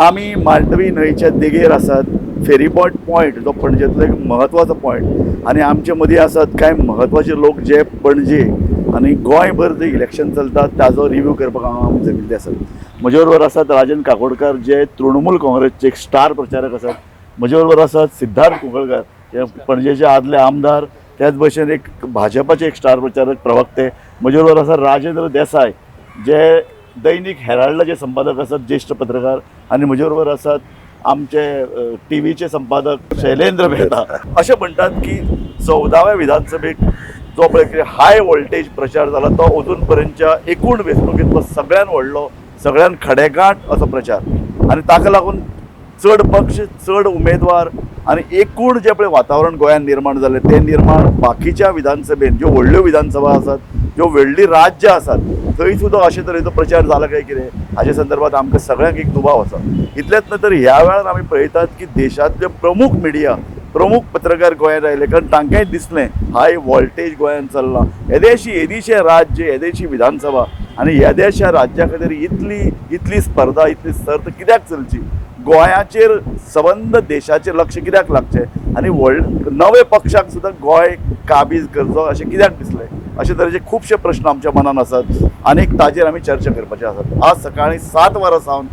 आमी मांडवी न्हंयच्या देगेर आसात. फेरीबोट पॉयंट जो पणजेंतलो एक म्हत्वाचो पॉयंट आनी आमचे मदीं आसात कांय म्हत्वाचे लोक जे पणजे आनी गोंयभर जे इलेक्शन चलता ताजो रिव्यू करपाक हांगा आमी जमिल्ले आसात. म्हजे बरोबर आसात राजन काकोडकर जे तृणमूल काँग्रेसचे एक स्टार प्रचारक आसात. म्हजे बरोबर आसात सिद्धार्थ कुंकळकर जे पणजेचे आदले आमदार, त्याच भशेन एक भाजपाचे एक स्टार प्रचारक प्रवक्ते. म्हजे बरोबर आसात राजेंद्र देसाय जे दैनिक हेराल्डाचे संपादक आसात, ज्येश्ठ पत्रकार. आनी म्हजे बरोबर आसात आमचे टीव्हीचे संपादक शैलेंद्र मेहता. अशें म्हणटात की 14व्या विधानसभेक जो पळय कितें हाय वोल्टेज प्रचार जाला तो अजून पर्यंतच्या एकूण वेंचणुकेंतलो सगळ्यान व्हडलो, सगळ्यान खडेगांठ असो प्रचार आनी ताका लागून चड पक्ष, चड उमेदवार आनी एकूण जें पळय वातावरण गोंयांत निर्माण जालें तें निर्माण बाकीच्या विधानसभेन ज्यो व्हडल्यो विधानसभा आसात, ज्यो व्हडलीं राज्यां आसात थंय सुद्दां अशे तरेचो प्रचार जाला काय कितें हाजे संदर्भात आमकां सगळ्यांक एक दुबाव आसा. इतलेंच न्हय तर ह्या वेळार आमी पळयतात की देशांतले प्रमुख मिडिया, प्रमुख पत्रकार गोंयांत आयले कारण तांकांय दिसलें हाय वॉल्टेज गोंयांत चल्लां. येदेशी येदीशें राज्य, येदेशी विधानसभा आनी येद्याशा राज्या खातीर इतली इतली स्पर्धा, इतली सर्त कित्याक चलची? गोंयाचेर सबंद देशाचेर लक्ष कित्याक लागचें आनी व्हड नवे पक्षाक सुद्दां गोंय काबीज करचो अशें कित्याक दिसलें? अशे तरेचे खुबशे प्रश्न आमच्या मनान आसात आनी ताजेर आमी चर्चा करपाचे आसात. आज सकाळीं 7 वरां सावन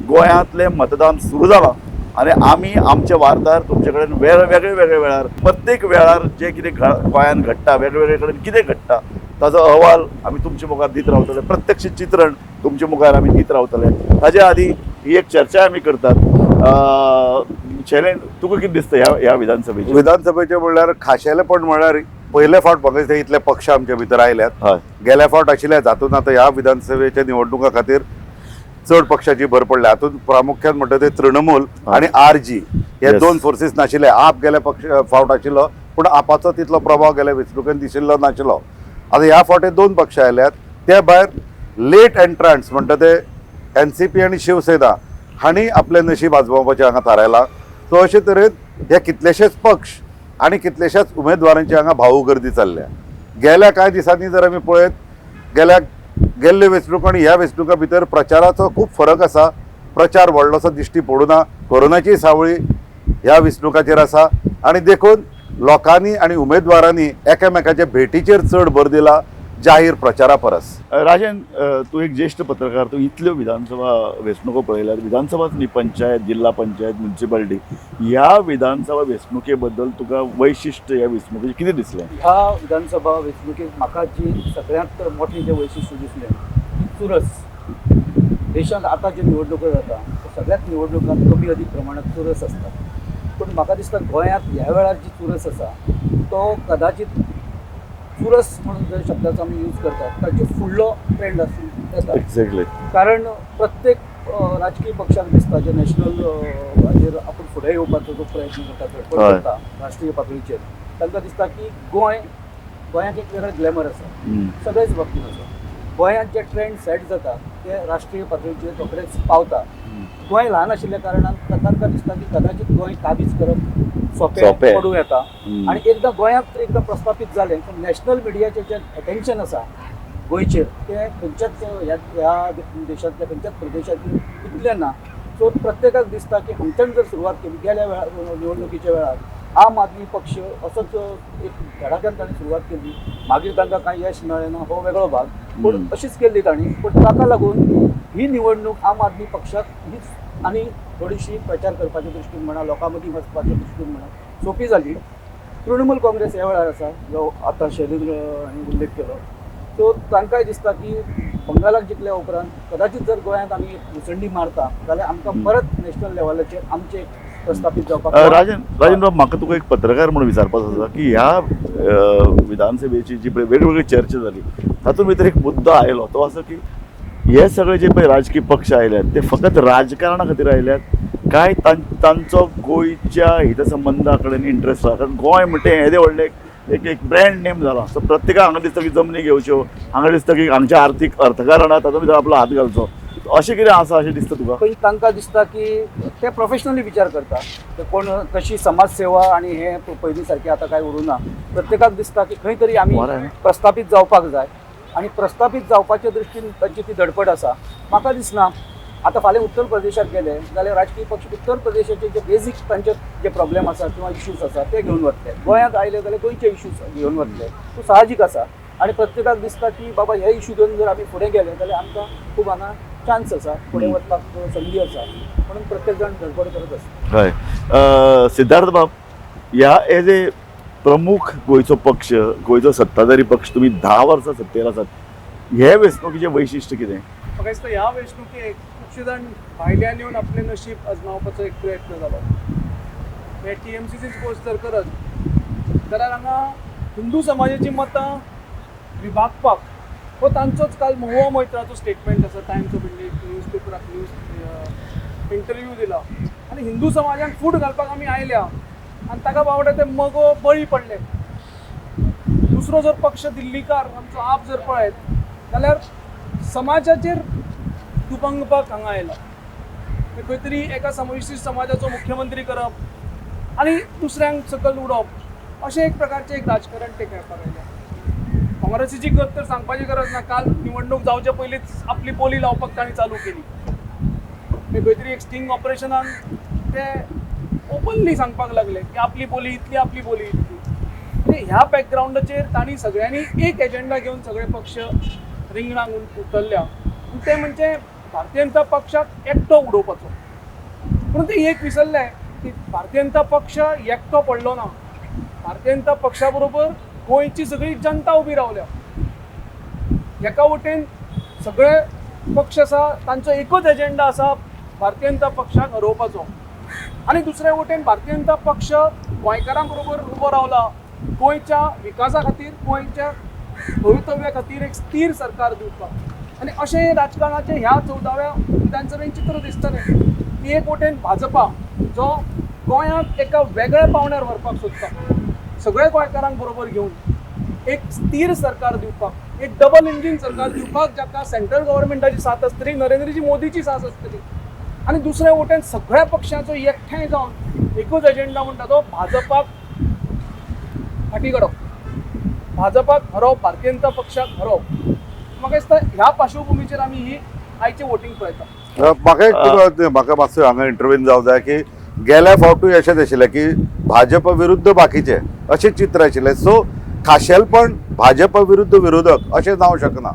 गोंयांतलें मतदान सुरू जालां आनी आमी आमचे वार्ताहर तुमचे कडेन वेगळे वेगळे वेळार, प्रत्येक वेळार जें कितें गोंयांत घडटा, वेगळे कडेन कितें घडटा ताजो अहवाल आमी तुमचे मुखार दीत रावतले. प्रत्यक्ष चित्रण तुमचे मुखार आमी दीत रावतले. ताजे आदी ही एक चर्चा आमी करतात. शैलेंद्र, तुका कितें दिसता ह्या ह्या विधानसभेचेर? विधानसभेचे म्हणल्यार खाशेलेपण म्हणल्यार पयले फावट म्हाका दिसता इतले पक्ष आमचे भितर आयल्यात. गेल्या फावट आशिल्ले जातून आतां ह्या विधानसभेच्या निवडणुका खातीर चड पक्षाची भर पडल्या. हातूंत प्रामुख्यान म्हणटा ते तृणमूल आनी आर जी हे दोन फोर्सीस नाशिल्ले. आप गेल्या पक्ष फावट आशिल्लो पूण आपाचो तितलो प्रभाव गेल्या वेंचणुकेन दिशिल्लो नाशिल्लो. आतां ह्या फावटी दोन पक्ष आयल्यात. ते भायर लेट एंट्रंट्स म्हणटा ते एनसीपी आनी शिवसेना हांणी आपलें नशीब आजमावपाचें हांगा थारायलां. सो अशे तरेन हे कितलेशेच पक्ष आनी कितलेश्याच उमेदवारांची हांगा भाऊ गर्दी चल्ल्या. गेल्या कांय दिसांनी जर आमी पळयत गेल्या गेल्ले वेंचणूक आनी ह्या वेंचणुकां भितर प्रचाराचो खूब फरक आसा. प्रचार व्हडलोसो दिश्टी पडूना. कोरोनाची सावळी ह्या वेंचणुकाचेर आसा आनी देखून लोकांनी आनी उमेदवारांनी एकामेकाच्या भेटीचेर चड भर दिला जाहीर प्रचारा परस. राजन, तूं एक ज्येश्ठ पत्रकार, तूं इतल्यो विधानसभा वेंचणुको पळयल्यात, विधानसभाच न्ही, पंचायत, जिल्हा पंचायत, म्युनिसिपालिटी, ह्या विधानसभा वेंचणुके बद्दल तुका वैशिश्ट ह्या वेंचणुकेचें कितें दिसलें? ह्या विधानसभा वेंचणुकेत म्हाका जी सगळ्यांत मोठें जें वैशिश्ट दिसलें ती चुरस. देशांत आतां ज्यो निवडणुको जाता त्या सगळ्याच निवडणुकांत कमी अधिक प्रमाणात चुरस आसता, पूण म्हाका दिसता गोंयांत ह्या वेळार जी चुरस आसा तो कदाचित चुरस म्हणून जर शब्दाचो आमी यूज करतात ताचे फुडलो ट्रेंड आसूं येता. कारण प्रत्येक राजकीय पक्षाक दिसता जे नॅशनल हाजेर आपूण फुडें येवपाचो जो प्रयत्न करता, धडपड करता राष्ट्रीय पातळीचेर, तांकां दिसता की गोंयाक एक वेगळें ग्लॅमर आसा, सगळेच बाबतींत आसा. गोंयांत जे ट्रेंड सेट जाता ते राष्ट्रीय पातळीचेर रोखडेच पावता. गोंय ल्हान आशिल्ल्या कारणान तांकां दिसता की कदाचित गोंय काबीज करप सोंपें पडूं येता आनी एकदां गोंयांत एकदां प्रस्थापीत जालें तर नॅशनल मिडियाचें जें अटेन्शन आसा गोंयचेर तें खंयच्याच ह्या देशांतल्या खंयच्याच प्रदेशांत इतलें ना. सो प्रत्येकाक दिसता की हांगच्यान जर सुरवात केली, गेल्या वेळार निवडणुकीच्या वेळार आम आदमी पक्ष असोच एक धडाक्यान तांणी सुरवात केली, मागीर तांकां कांय यश मेळ्ळें ना हो वेगळो भाग, पूण अशीच केल्ली तांणी. पूण ताका लागून ही निवडणूक आम आदमी पक्षाक हीच आनी थोडीशी प्रचार करपाच्या दृश्टीन म्हणा, लोकां मदीं वचपाच्या दृश्टीन म्हणा सोंपी जाली. तृणमूल काँग्रेस ह्या वेळार आसा जो आतां शैलेंद्र हांणी उल्लेख केलो, सो तांकांय दिसता की बंगालाक जिखल्या उपरांत कदाचित जर गोंयांत आमी मुसंडी मारता जाल्यार आमकां परत नॅशनल लेवलाचेर आमचें प्रस्थापीत जावपाक. राजन बाब, म्हाका तुका एक पत्रकार म्हणून विचारपाचो आसा की ह्या विधानसभेची जी पळय वेगवेगळी चर्चा जाली तातूंत भितर एक मुद्दो आयलो तो आसा की हे सगळे जे पळय राजकीय पक्ष आयल्यात ते फकत राजकारणा खातीर आयल्यात काय तांचो गोंयच्या हितसंबंधा कडेन इंट्रस्ट आसा? कारण गोंय म्हणटा हें येदें व्हडलें एक एक ब्रँड नेम जाला. सो प्रत्येकाक हांगा दिसता की जमनी घेवच्यो, हांगा दिसता की हांगच्या आर्थीक अर्थकारणात तातूंत भितर आपलो हात घालचो, अशें कितें आसा अशें दिसता तुका? खंय तांकां दिसता की ते प्रोफेशनली विचार करता, ते कोण तशी समाजसेवा आनी हे पयलीं सारकें आतां कांय उरूं ना. प्रत्येकाक दिसता की खंय तरी आमी प्रस्थापीत जावपाक जाय आनी प्रस्थापीत जावपाच्या दृश्टीन तांची ती धडपड आसा. म्हाका दिसना आतां फाल्यां उत्तर प्रदेशात गेले जाल्यार राजकीय पक्ष उत्तर प्रदेशाचे जे बेजीक तांचे जे प्रॉब्लेम आसा किंवा इश्यूज आसा ते घेवन वतले. गोंयांत आयले जाल्यार गोंयचे इश्यूज घेवन वतले. सो साहजीक आसा आनी प्रत्येकाक दिसता की बाबा हे इश्यू घेवन जर आमी फुडें गेले जाल्यार आमकां खूब हांगा चान्स आसा, फुडें वचपाक संदी आसा, म्हणून प्रत्येक जाण धडपड करत आसता. हय, सिद्धार्थ बाब, ह्या एज ए प्रमुख गोंयचो पक्ष, गोंयचो सत्ताधारी पक्ष, तुमी 10 वर्सां सत्तेर आसात, हे वेंचणुकेचें वैशिश्ट्य कितें? म्हाका दिसता ह्या वेंचणुकेक खुबशे जाण भायल्यान येवन आपलें नशीब अजमावपाचो एक प्रयत्न जालो. हे टीएमसीचीच गोश्ट जर करत जाल्यार हांगा हिंदू समाजाचीं मतां विभागपाक हो तांचोच काल महुआ मोइत्राचो स्टेटमेंट आसा, टायम्स ऑफ इंडिया न्यूज पेपराक न्यूज इंटरव्यू दिला आनी हिंदू समाजान फूट घालपाक आमी आयल्या आनी ताका बावडे ते मगो बळी पडले. दुसरो जर पक्ष दिल्लीकार आमचो आप जर पळयत जाल्यार समाजाचेर दुभंगपाक हांगा आयला. खंय तरी एका विशिश्ट समाजाचो मुख्यमंत्री करप आनी दुसऱ्यांक सकयल उडोवप अशें एक प्रकारचें एक राजकारण ते खेळपाक आयल्या. काँग्रेसीची गत तर सांगपाची गरज ना. काल निवडणूक जावचे पयलींच आपली बोली लावपाक तांणी चालू केली. खंय तरी एक स्टिंग ऑपरेशनान ते ओपनली सांगपाक लागले की आपली बोली इतली, आपली बोली इतली. म्हणजे ह्या बॅकग्रावंडाचेर तांणी सगळ्यांनी एक एजेंडा घेवन सगळे पक्ष रिंगणाक उतरल्या. ते म्हणजे भारतीय जनता पक्षाक एकटो उडोवपाचो. पूण ते एक विसरले की भारतीय जनता पक्ष एकटो पडलो ना. भारतीय जनता पक्षा बरोबर गोंयची सगळी जनता उबी रावल्या. एका वटेन सगळे पक्ष आसा तांचो एकूच एजेंडा आसा, भारतीय जनता पक्षाक हरोवपाचो, आनी दुसरे वटेन भारतीय जनता पक्ष गोंयकारां बरोबर उबो रावला गोंयच्या विकासा खातीर, गोंयच्या भवितव्या खातीर एक स्थीर सरकार दिवपाक. आनी अशें राजकारणाचें ह्या 14व्या विधानसभेन चित्र दिसतलें की एक वटेन भाजपा जो गोंयांक एका वेगळ्या पावंड्यार व्हरपाक सोदता, सगळ्या गोंयकारांक बरोबर घेवन एक स्थीर सरकार दिवपाक, एक डबल इंजीन सरकार दिवपाक, जाका सेंट्रल गव्हर्मेंटाची साथ आसतली, नरेंद्रजी मोदीची साथ आसतली, आनी दुसऱ्या वटेन सगळ्या पक्षांचो एकठांय जावन एकूच एजेंडा म्हणटा तो भाजपाक फाटीं काडप, भाजपाक हरोवप, भारतीय जनता पक्षाक हरोवप. म्हाका दिसता ह्या पार्श्वभुमीचेर आमी ही आयचें वोटींग पळयता. म्हाका एक म्हाका मातसो हांगा इंटरव्यून जावं जाय की गेल्या फावटूय अशेंच आशिल्लें की भाजप विरुद्ध बाकीचे अशें चित्र आशिल्लें. सो खाशेलपण भाजप विरुद्ध विरोधक अशें जावंक शकना,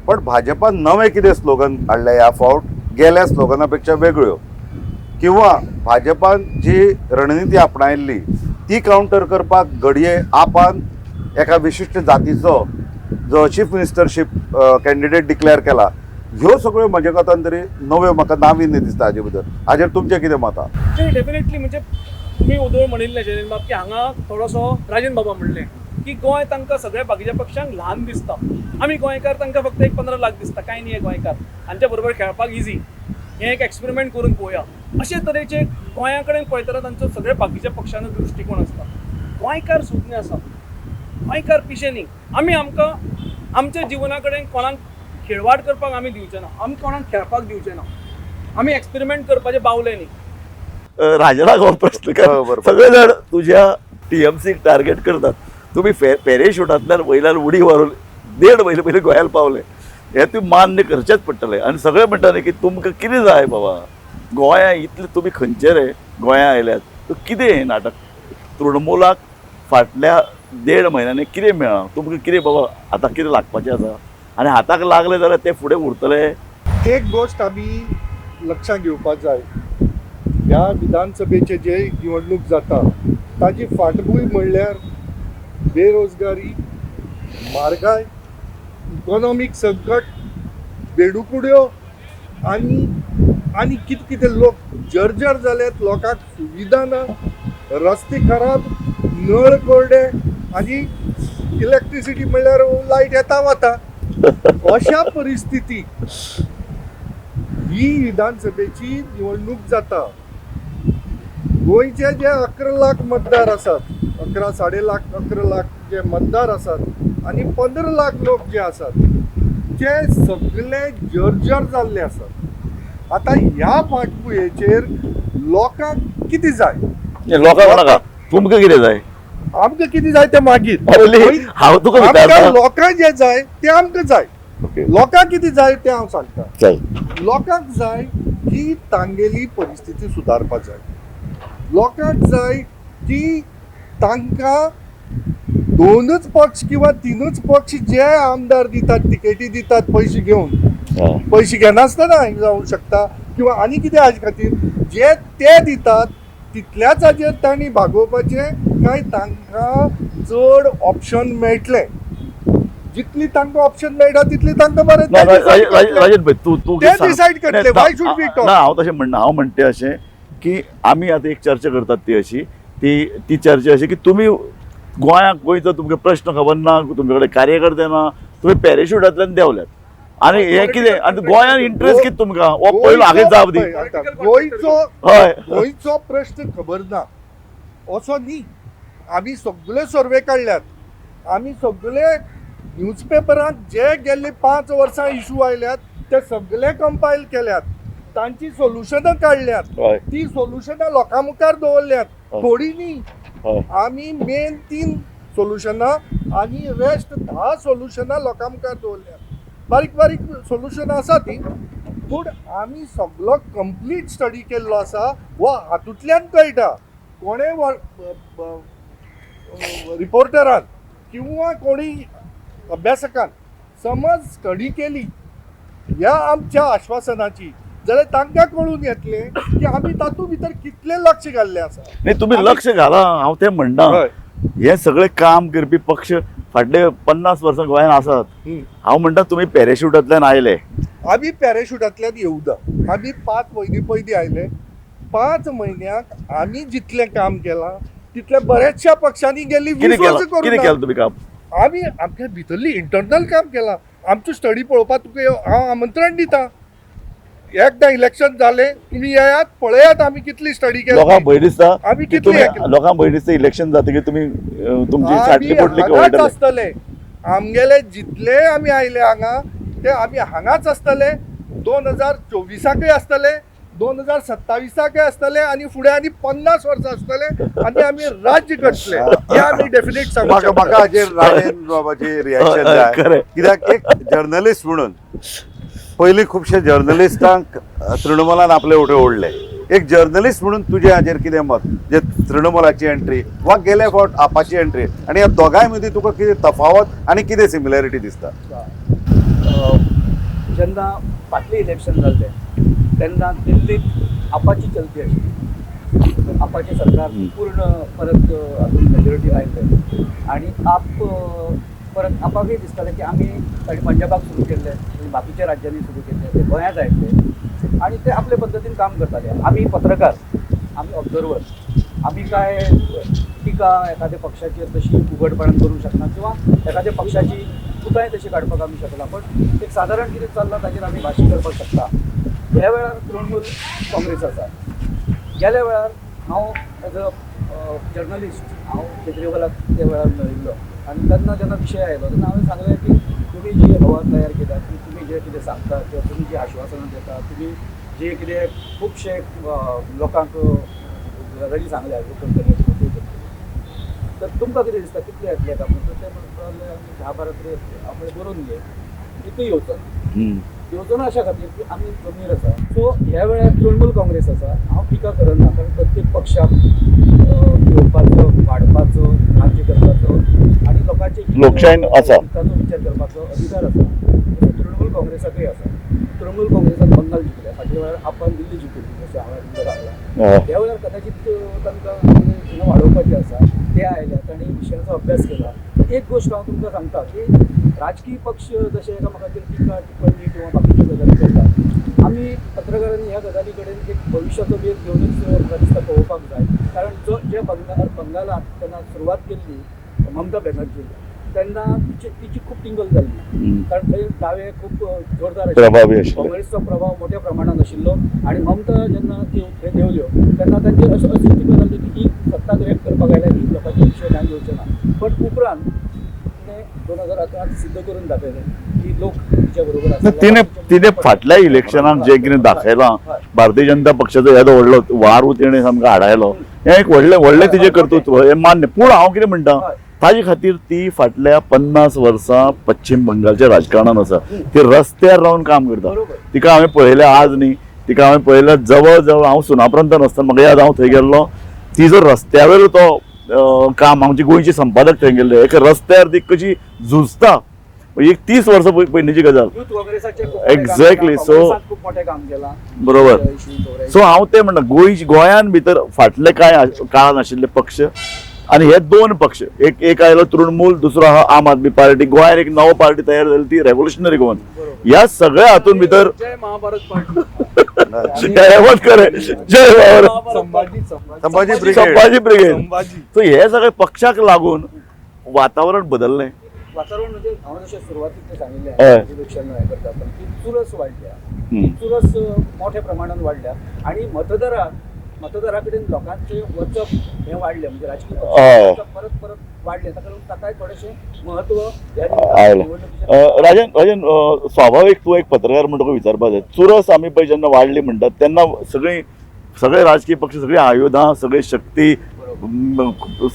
पण भाजपान नवें कितें स्लोगन हाडलें ह्या फावट गेल्या स्लोगना पेक्षा वेगळ्यो, किंवा भाजपान जी रणनिती आपणायल्ली ती कावंटर करपाक घडये आपान एका विशिश्ट जातीचो जो चीफ मिनिस्टरशीप कॅन्डिडेट डिक्लेअर केला, ह्यो सगळ्यो म्हज्या मतान तरी नव्यो म्हाका नाविन्य दिसता हाजे बद्दल. हाजेर तुमचें कितें मत आसा? डेफिनेटली म्हणजे तुमी ओदोळ म्हणिल्लें शैलेन बाब की हांगा थोडोसो राजन बाबा म्हणलें की गोंय तांकां सगळ्या बाकीच्या पक्षांक ल्हान दिसता, आमी गोंयकार तांकां फक्त एक 15 लाख दिसता, कांय न्ही हे गोंयकार, हांच्या बरोबर खेळपाक इजी, हें एक एक्सपेरिमेंट करून पळोवया, अशे तरेचे गोंया कडेन पळयतना तांचो सगळ्या बाकीच्या पक्षांचो दृश्टिकोण आसता. गोंयकार सुज्ञ आसा, गोंयकार पिशे न्ही. आमी आमकां आमच्या जिवना कडेन कोणाक खेळवाड करपाक आमी दिवचे ना, आमी कोणाक खेळपाक दिवचे ना, आमी एक्सपेरिमेंट करपाचे बावले न्ही. राजनाक हो प्रश्न, कारण सगळे जाण तुज्या टीएमसीक टार्गेट करतात. तुमी पॅरेशुटांतल्यान वयल्यान उडी मारून 1.5 म्हयने पयलीं गोंयान पावले, हें तुमी मान्य करचेंच पडटलें. आनी सगळे म्हणटा न्ही की तुमकां कितें जाय बाबा, गोंया इतलें तुमी खंयचे रे गोंया आयल्यात, तर कितें हें नाटक? तृणमूलाक फाटल्या 1.5 म्हयन्यांनी कितें मेळ्ळां तुमकां? कितें बाबा आतां कितें लागपाचें आसा आनी हाताक लागलें जाल्यार ते फुडें उरतले? एक गोश्ट आमी लक्षांत घेवपाक जाय, ह्या विधानसभेचे जे निवडणूक जाता ताजी फाटभूंय म्हणल्यार बेरोजगारी, म्हारगाय, इकॉनॉमीक संकट, बेडुकुड्यो आनी आनी कितें कितें लोक जर्जर जाल्यात, लोकांक सुविधा ना, रस्ते खराब, नळ कोरडे आनी इलेक्ट्रिसिटी म्हणल्यार लायट येता वता. अशा परिस्थितीक ही विधानसभेची निवडणूक जाता. गोंयचे जे 11 लाख मतदार आसात, 11 साडे लाख 11 लाख जे मतदार आसात आनी 15 लाख लोक जे आसात ते सगळे जर्जर जाल्ले आसात. आतां ह्या फाटभुंयेचेर लोकांक कितें जाय? लोकांक नाका, तुमकां कितें जाय? आमकां कितें जाय तें मागीर हांव तुका विचारता, लोकांक जें जाय तें आमकां जाय. लोकांक कितें जाय तें हांव सांगता. लोकांक जाय की तांगेली परिस्थिती सुदारपा जाय. लोकांक जाय की तांकां दोनच पक्ष किंवा तीनच पक्ष जे आमदार दितात, तिकेटी दितात पयशे घेवन, पयशे घेनासतना जावंक शकता किंवा आनी कितें हाजे खातीर जे ते दितात तितल्याच हाजेर तांणी भागोवपाचें काय तांकां चड ऑप्शन मेळटलें. जितली तांकां ऑप्शन मेळटा तितली तांकां बरें. राजेश भाई, तूं तूं ते डिसायड करतले. Why should we talk? ना, हांव तशें म्हणना. हांव म्हणटा अशें की आमी आतां एक चर्चा करतात ती अशी ती ती चर्चा अशी की तुमी गोंयाक गोंयचो तुमकां प्रश्न खबर ना, तुमचे कडेन कार्यकर्ते ना, तुमी पॅराशुटांतल्यान देंवल्यात आनी हें कितें आनी गोंयान इंट्रस्ट कितें तुमकां हो पयलो हांगा जाप दी. गोंयचो हय गोंयचो प्रश्न खबर ना असो न्ही. आमी सगळे सर्वे काडल्यात, आमी सगळे न्यूजपेपरांत जे गेल्ले 5 वर्सां इशू आयल्यात ते सगळे कंपायल केल्यात, तांची सोल्युशनां काडल्यात, ती सोल्युशनां लोकां मुखार दवरल्यात. थोडी न्ही, आमी मेन 3 सोल्युशनां आनी रेस्ट 10 सोल्युशनां लोकां मुखार दवरल्यात. बारीक बारीक सोल्युशनां आसा ती, पूण आमी सगलो कंप्लीट स्टडी केल्लो आसा. हो हातूंतल्यान कळटा कोणे रिपोर्टरान किंवा कोणी अभ्यासकान समज स्टडी केली ह्या आमच्या आश्वासनाची जाल्यार तांकां कळून येतलें की आमी तातूंत भितर कितलें लक्ष घाल्लें आसा. नाही, तुमी लक्ष घाला, हांव तें म्हणना. हें सगळें काम करपी पक्ष फाटले 50 वर्सां गोंयांत आसात. हांव म्हणटा तुमी पॅराशुटांतल्यान आयले. आमी पॅराशुटांतल्यान येवना, आमी 5 म्हयने पयलीं आयले. 5 म्हयन्याक आमी जितलें काम केलां तितलें बऱ्याचशा पक्षांनी गेल्ली 20 वर्सां कितें करूं. केलां तुमी काम? आमी आमच्या भितरली इंटरनल काम केलां. आमचो स्टडी पळोवपाक तुका हांव आमंत्रण दिता. एकदां इलेक्शन जालें तुमी येयात पळयात आमी कितली स्टडी केली. लोकांक भंय दिसता आमी कितली, लोकांक भंय दिसता इलेक्शन जातकीर तुमी तुमची साटली पोटली हांगाच आसतले. आमगेले जितले आमी आयले हांगा ते आमी हांगाच आसतले. 2024 आसतले, 2027 आसतले आनी फुडें आनी 50 वर्सां आसतले आनी आमी राज्य करतले. हे आमी डेफिनेट सांगू. म्हाका हाजेर राजेंद्र बाबाची रिएक्शन जाय, कित्याक एक जर्नलिस्ट म्हणून पयलीं खुबशे जर्नलिस्टांक तृणमूलान आपले वटेन ओडले. एक जर्नलिस्ट म्हणून तुजें हाजेर कितें मत, जे तृणमूलाची एंट्री वा गेले फावट आपाची एंट्री आनी ह्या दोगांय मदीं तुका कितें तफावत आनी कितें सिमिलरिटी दिसता? जेन्ना फाटलें इलेक्शन जाल्लें तेन्ना दिल्लीत आपाची चलती आशिल्ली. आपाचें सरकार पूर्ण परत अजून मेजॉरिटी आयलें आनी आप परत आपाकय दिसतालें की आमी तांणी पंजाबाक सुरू केल्लें, बाकीच्या राज्यांनी सुरू केल्लें, ते गोंयांत आयिल्ले आनी ते आपले पद्दतीन काम करताले. आमी पत्रकार, आमी ऑब्जर्वर, आमी काय टिका एखाद्या पक्षाचेर तशी उघडपणान करूंक शकना किंवा एखाद्या पक्षाची कुताय तशी काडपाक आमी शकना, पण एक सादारण कितें चल्लां ताचेर आमी भाशण करपाक शकता. ह्या वेळार तृणमूल काँग्रेस आसा. गेल्या वेळार हांव एज अ जर्नलिस्ट हांव केजरीवालाक त्या वेळार मेळिल्लो आनी तेन्ना जेन्ना विशय आयलो तेन्ना हांवें सांगलें की तुमी जी हवा तयार केल्या, तुमी जें कितें सांगता किंवा तुमी जी आश्वासनां दिता, तुमी जे कितें खुबशे लोकांक गजाली सांगल्या ह्यो करतले त्यो करतले, तर तुमकां कितें दिसता कितले येतले काय म्हणून, तर ते म्हणटाले आमी 10-12 तरी येतले. हांव म्हणलें बरोवन घे, कितूय येवचो ना. येवचो ना अशा खातीर की आमी जमनीर आसा. सो ह्या वेळार तृणमूल काँग्रेस आसा. हांव टिका करना, कारण प्रत्येक पक्षाक येवपाचो, वाडपाचो, राज्य करपाचो आनी लोकांचे लोकशायेन आसा हिताचो विचार करपाचो अधिकार आसा. तसो तृणमूल काँग्रेसाकय आसा. तृणमूल काँग्रेसान बंगाल जिखले, फाटल्या वेळार आपण दिल्ली जिखली, जशें हांवें तुमकां सांगलां. ह्या वेळार कदाचित तांकां वाडोवपाचें आसा. ते आयल्यात आनी विशयाचो अभ्यास केला. एक गोश्ट हांव तुमकां सांगता की राजकीय पक्ष जशे एकामेकाचेर टिका टिप्पणी किंवा बाकीच्यो गजाली करतात, आमी पत्रकारांनी ह्या गजाली कडेन एक भविश्याचो वेध घेवनूच म्हाका दिसता पळोवपाक जाय. कारण जो जे बंगालात तेन्ना सुरवात केल्ली ममता बॅनर्जी, तेन्ना तिची खूब टिंगल जाल्ली, कारण थंय दावे खूब जोरदार प्रभावी आशिल्ले, काँग्रेसचो प्रभाव मोठ्या प्रमाणात आशिल्लो. आनी ममता जेन्ना ती थंय देंवल्यो तेन्ना तांची अशी टिका जाल्ली की ही सत्ता ग्रॅब करपाक आयल्या, ही लोकांचे विशय ध्यान घेवचे ना. पण उपरांत तिणें 2011 सिद्ध करून दाखयलें की लोक तिच्या बरोबर आसा. तिणें फाटल्या इलेक्शनाक जें कितें दाखयलां, भारतीय जनता पक्षाचो येदो व्हडलो वारू तिणें सामको आडायलो, हें एक व्हडलें व्हडलें तिजें कर्तृत्व, हें मान्य. पूण हांव कितें म्हणटा, ताजे खातीर ती फाटल्या 50 वर्सां पश्चीम बंगालच्या राजकारणान आसा. ती रस्त्यार रावन काम करता. तिका हांवें पळयलें आज न्ही, तिका हांवें पळयल्या जवळ जवळ. हांव सुनापरांतान आसतना म्हाका याद, हांव थंय गेल्लो, ती जो रस्त्यावेलो तो काम, आमची गोंयची संपादक थंय गेल्ले, एका रस्त्यार ती कशी झुजता, एक 30 वर्सां पयलींची गजाल. एक्झॅक्टली. सो खूप मोठें काम केलां. बरोबर. सो हांव तें म्हणटा, गोंयान भितर फाटले कांय काळान आशिल्ले पक्ष आनी हे दोन पक्ष, एक एक आयलो तृणमूल, दुसरो आहा आम आदमी पार्टी. गोंयान एक नवो पार्टी तयार जाली ती रेव्होल्युशनरी गोवन. ह्या सगळ्या हातून भितर जय महाभारत पार्टी. खरें, जय संभाजी संभाजी ब्रिगेड. सो हे सगळे पक्षाक लागून वातावरण बदललें. वातावरण म्हणजे हांव जशें सुरवातीक तें सांगिल्लें इलेक्शन हें करता आसतना की चुरस वाडल्या, चुरस मोठ्या प्रमाणान वाडल्या आनी मतदारा कडेन लोकांचें वचप हें वाडलें, म्हणजे राजकीय पक्ष परत परत वाडलें, ताका लागून ताकाय थोडेशें म्हत्व आयलें. राजन राजन स्वाभावीक तूं एक पत्रकार म्हण तुका विचारपाक जाय, चुरस आमी पळय जेन्ना वाडली म्हणटात तेन्ना सगळे राजकीय पक्ष, सगळी आयुधां, सगळी शक्ती,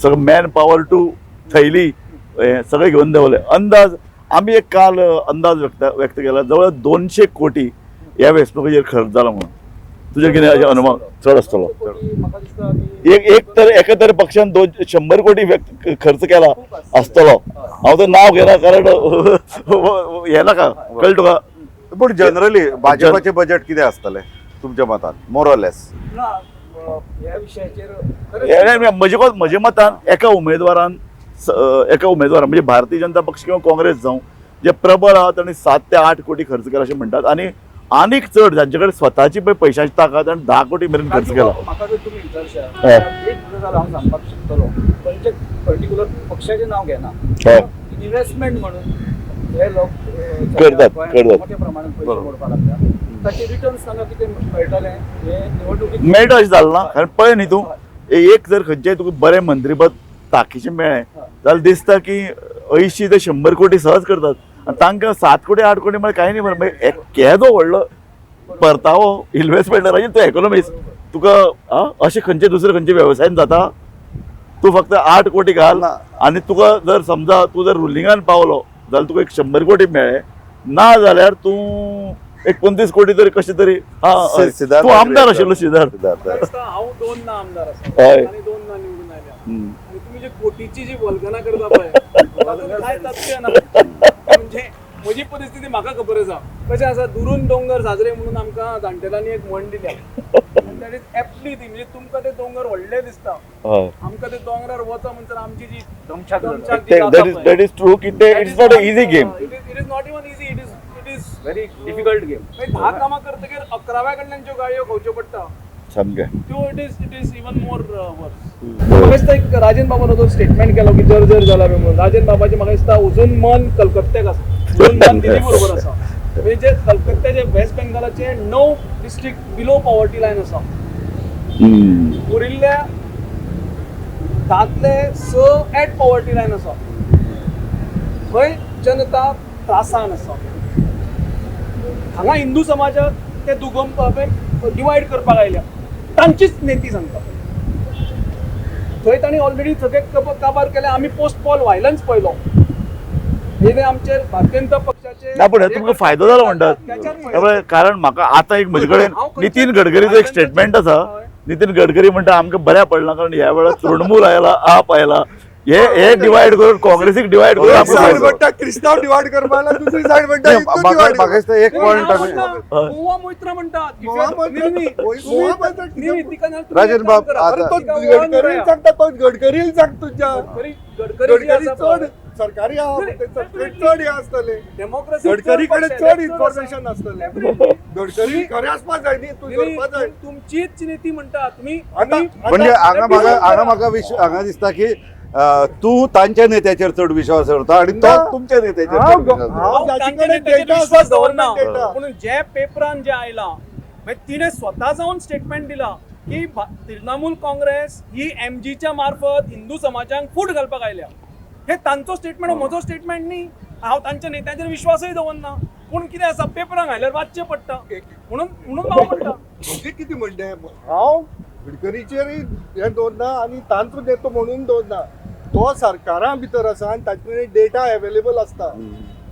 सगळें मॅन पावर टू थैली हे सगळे घेवन देंवले. अंदाज आमी एक काल अंदाज व्यक्त केला, जवळ 200 कोटी ह्या वेंचणुकेचेर खर्च जाला म्हणून. तुजें कितें अशें अनुमान? चड आसतलो. एक तर एका तर पक्षान 100 कोटी खर्च केला आसतलो. हांव तर नांव घेना कारण हें नाका, कळ्ळें तुका. पूण जनरली भाजपाचें बजेट कितें आसतलें तुमच्या मतान, मोर ऑर लेस? ह्या विशयाचेर म्हज्या मतान एका उमेदवारान म्हणजे भारतीय जनता पक्ष किंवा काँग्रेस जावं, जे प्रबळ आहा तांणी 7 ते 8 कोटी खर्च केला अशें म्हणटात, आनी आनीक चड जांचे कडेन स्वताची पळय पयशांची ताकद आनी 10 कोटी मेरेन खर्च केला. म्हाका जर तुमी विचारशात एक गजाल हांव सांगपाक शकतलो, खंयचे पर्टिक्युलर पक्षाचें नांव घेना, इन्व्हेस्टमेंट म्हणून हे लोक करतात मोठ्या प्रमाणात पयशे मोडपाक लागतात, ताचे रिटर्न्स तांकां कितें मेळटलें हे निवडणुकीत मेळटा अशें जालें ना. कारण पळय न्ही तूं एक जर खंयचें तुका बरें मंत्रीपद ताकीचें मेळ्ळें जाल्यार दिसता की 80 ते 100 कोटी सहज करतात, आनी तांकां 7 कोटी 8 कोटी म्हळ्यार कांय न्ही मरे. मागीर केदो व्हडलो परतावो इन्व्हेस्टमेंट तूं इकॉनॉमिस्ट, तुका अशें खंयचे दुसरे खंयचे वेवसायान जाता? तूं फक्त 8 कोटी घाल आनी तुका जर समजा तूं जर रुलिंगान पावलो जाल्यार तुका एक 100 कोटी मेळ्ळे, ना जाल्यार तूं एक 35 कोटी तरी कशें तरी. तूं आमदार आशिल्लो सिद्धार्थ. हांव 2 ना आमदार आसा आनी 2 ना निवडून आयल्या, आनी तुमी जे कोटीची जी वल्गना करता पळय कांय तथ्य ना. म्हणजे म्हजी परिस्थिती म्हाका खबर आसा कशें आसा. दुरून दोंगर साजरे म्हणून आमकां जाणटेल्यांनी एक म्हण दिल्या, that is aptly ती. म्हणजे तुमकां ते दोंगर व्हडले दिसता, आमकां ते दोंगरार वचा म्हणसर आमची जी that is true की ते it's not a easy game. It is not even easy, it is very difficult game. 10 कामां करतकीर 11व्या कडल्यान ज्यो गाळयो खावच्यो पडटा सामकें त्यो it is even more worse. म्हाका दिसता एक राजेन बाबान जो स्टेटमेंट केलो की जर जर जाला बी म्हणून, राजेन बाबाचें म्हाका दिसता अजून मन कलकत्त्याक आसा, अजून मन दिल्ली बरोबर आसा. म्हणजे जे कलकत्त्याचे वेस्ट बेंगालाचे 9 डिस्ट्रिक्ट बिलो पॉवर्टी लायन आसा, उरिल्ल्या 10तले 6 एट पॉवर्टी लायन आसा. थंय जनता त्रासान आसा. हांगा हिंदू समाजाक ते दुगम डिवायड करपाक आयल्या, तांचीच नेती सांगता. थंय तांणी ऑलरेडी सगळे काबार केले. आमी पोस्ट पॉल व्हायलन्स पळयलो, हे आमचेर भारतीय जनता पक्षाचे. ना पण तुमकां फायदो जालो म्हणटात, कारण म्हाका आतां एक म्हजे कडेन नितीन गडकरीचो एक स्टेटमेंट आसा. नितीन गडकरी म्हणटा आमकां बऱ्या पडला कारण ह्या वेळार तृणमूल आयला, आप आयला, हे डिवायड करून काँग्रेसीक डिवायड करून क्रिस्तांव डिवायड करपाक, दुसरी सायड म्हणटा. एक पॉयंट गोवा मोहित्रा म्हणटात, राजन बाब गडकरी सांगता, तो गडकरी सांग तुझ्या गडकरी चड सरकारी चड हे आसतले, गडकरी कडेन चड इन्फॉर्मेशन आसतलें, गडकरी खरें आसपाक जाय न्ही, तूं करपाक जाय. तुमचीच नीती म्हणटा तुमी. म्हणजे हांगा म्हाका हांगा दिसता की तूं तांच्या नेत्याचेर चड विश्वास दवरता आनी तो तुमच्या नेत्याचेर विश्वास दवरना. पूण जे पेपरान जे आयलां मागीर तिणें स्वता जावन स्टेटमेंट दिलां की तृणमूल काँग्रेस ही एमजीच्या मार्फत हिंदू समाजाक फूट घालपाक आयल्या. हे तांचो स्टेटमेंट, म्हजो स्टेटमेंट न्ही. हांव तांच्या नेत्यांचेर विश्वासूय दवरना, पूण कितें आसा पेपरांक आयल्यार वाचचें पडटा म्हणून म्हणून हांव म्हणटा. म्हजें कितें म्हणणें, हांव गडकरीचेरय हें दवरना आनी तांचो नेतो म्हणून दवरना. तो सरकारा भितर आसा आनी ताचे कडेन डेटा अवेलेबल आसता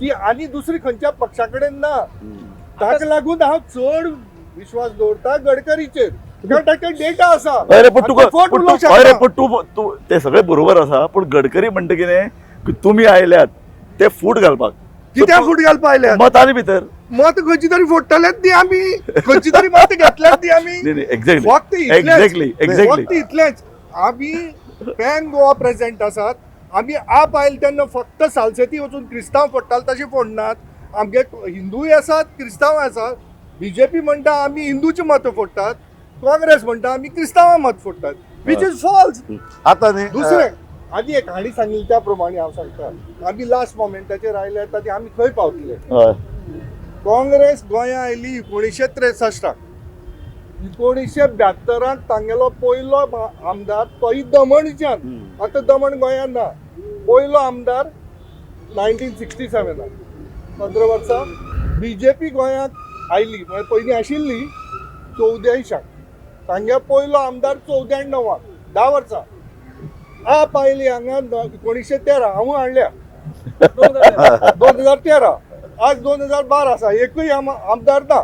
ती आनी दुसरी खंयच्या पक्षा कडेन ना. ताका लागून हांव चड विश्वास दवरता गडकरीचेर, कारण ताका डेटा आसा. अरे पण तुका फट पण उलोवंक तूं अरे शकता. पण तूं तूं ते सगळे बरोबर आसा, पूण गडकरी म्हणटा कितें की तुमी आयल्यात ते फूट घालपाक. कित्याक फूट घालपा आयल्यात? मतांनी भितर मत खंयची तरी फोडटलेच न्ही आमी, खंयची तरी मत घेतल्यात न्ही आमी. न्ही न्ही एक्झॅक्टली फक्त इतलेंच. एक्झॅक्टली एक्झॅक्टली फक्त इतलेंच, आमी पॅन गोवा प्रेझेंट आसात. आमी आप आयले तेन्ना फक्त सालसेती वचून क्रिस्तांव फोडटाले तशें फोडनात. आमगे हिंदूय आसात, क्रिस्तांव आसात. बीजेपी म्हणटा आमी हिंदूचें मत फोडटात, काँग्रेस म्हणटा आमी क्रिस्तांवां मत फोडटात, which is false. आतां न्ही दुसरें आनी एक हांणी सांगिल्लें त्या प्रमाणे हांव सांगता, आमी लास्ट मोमेंटाचेर आयले आनी आमी खंय पावतले. हय काँग्रेस गोंया आयली 1963, 1972 तांगेलो पयलो आमदार तोय दमणच्यान, आतां दमण गोंयांत ना, पयलो आमदार 1967, 15 वर्सां बीजेपी गोंयांत आयली, म्हळ्यार पयलीं आशिल्ली 84, तांगे पयलो आमदार 94, 10 वर्सां. आप आयली हांगा 1913, हांव हाडल्या 2013, आज 2012 आसा, एकूय आमदार ना.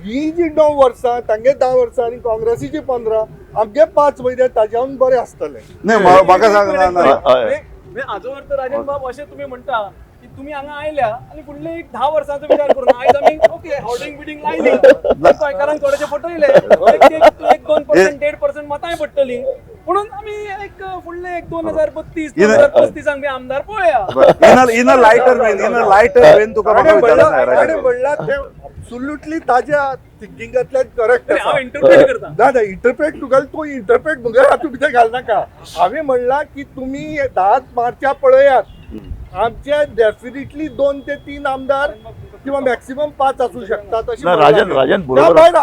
ही जी 9 वर्सां तांगे 10 वर्सां आनी काँग्रेसीची 15, आमगे 5 म्हयने ताज्याहून बरें आसतलें. न्ही म्हाका सांग ना, ना. हय. हाजो अर्थ राजन बाब अशें तुमी म्हणटा की तुमी हांगा आयल्या आनी फुडले एक 10 वर्सांचो विचार करून आयज आमी ओके होर्डिंग बिडिंग लायली, गोंयकारांक थोडेशे फटयले, 1-2%, 1.5% मतांय पडटली, म्हणून आमी एक फुडले एक 2032, 2035 आमी आमदार पळोवया. In a lighter vein, in a lighter vein तुका म्हाका विचारता ताणें म्हणलां तें एब्सोल्युटली ताज्या थिंकिंगांतल्यान करेक्ट हांव आसा. इंटरप्रेट करता. ना ना, इंटरप्रेट तुगेलें तूं इंटरप्रेट म्हगे हातूंत भितर घालनाका. हांवें म्हणलां की तुमी 10 मार्चा पळयात, आमचे डेफिनेटली 2 ते 3 आमदार किंवा मॅक्सिमम 5 आसूं शकतात अशें ना, म्हणलां. राजन राजन त्या बरोबर. भायर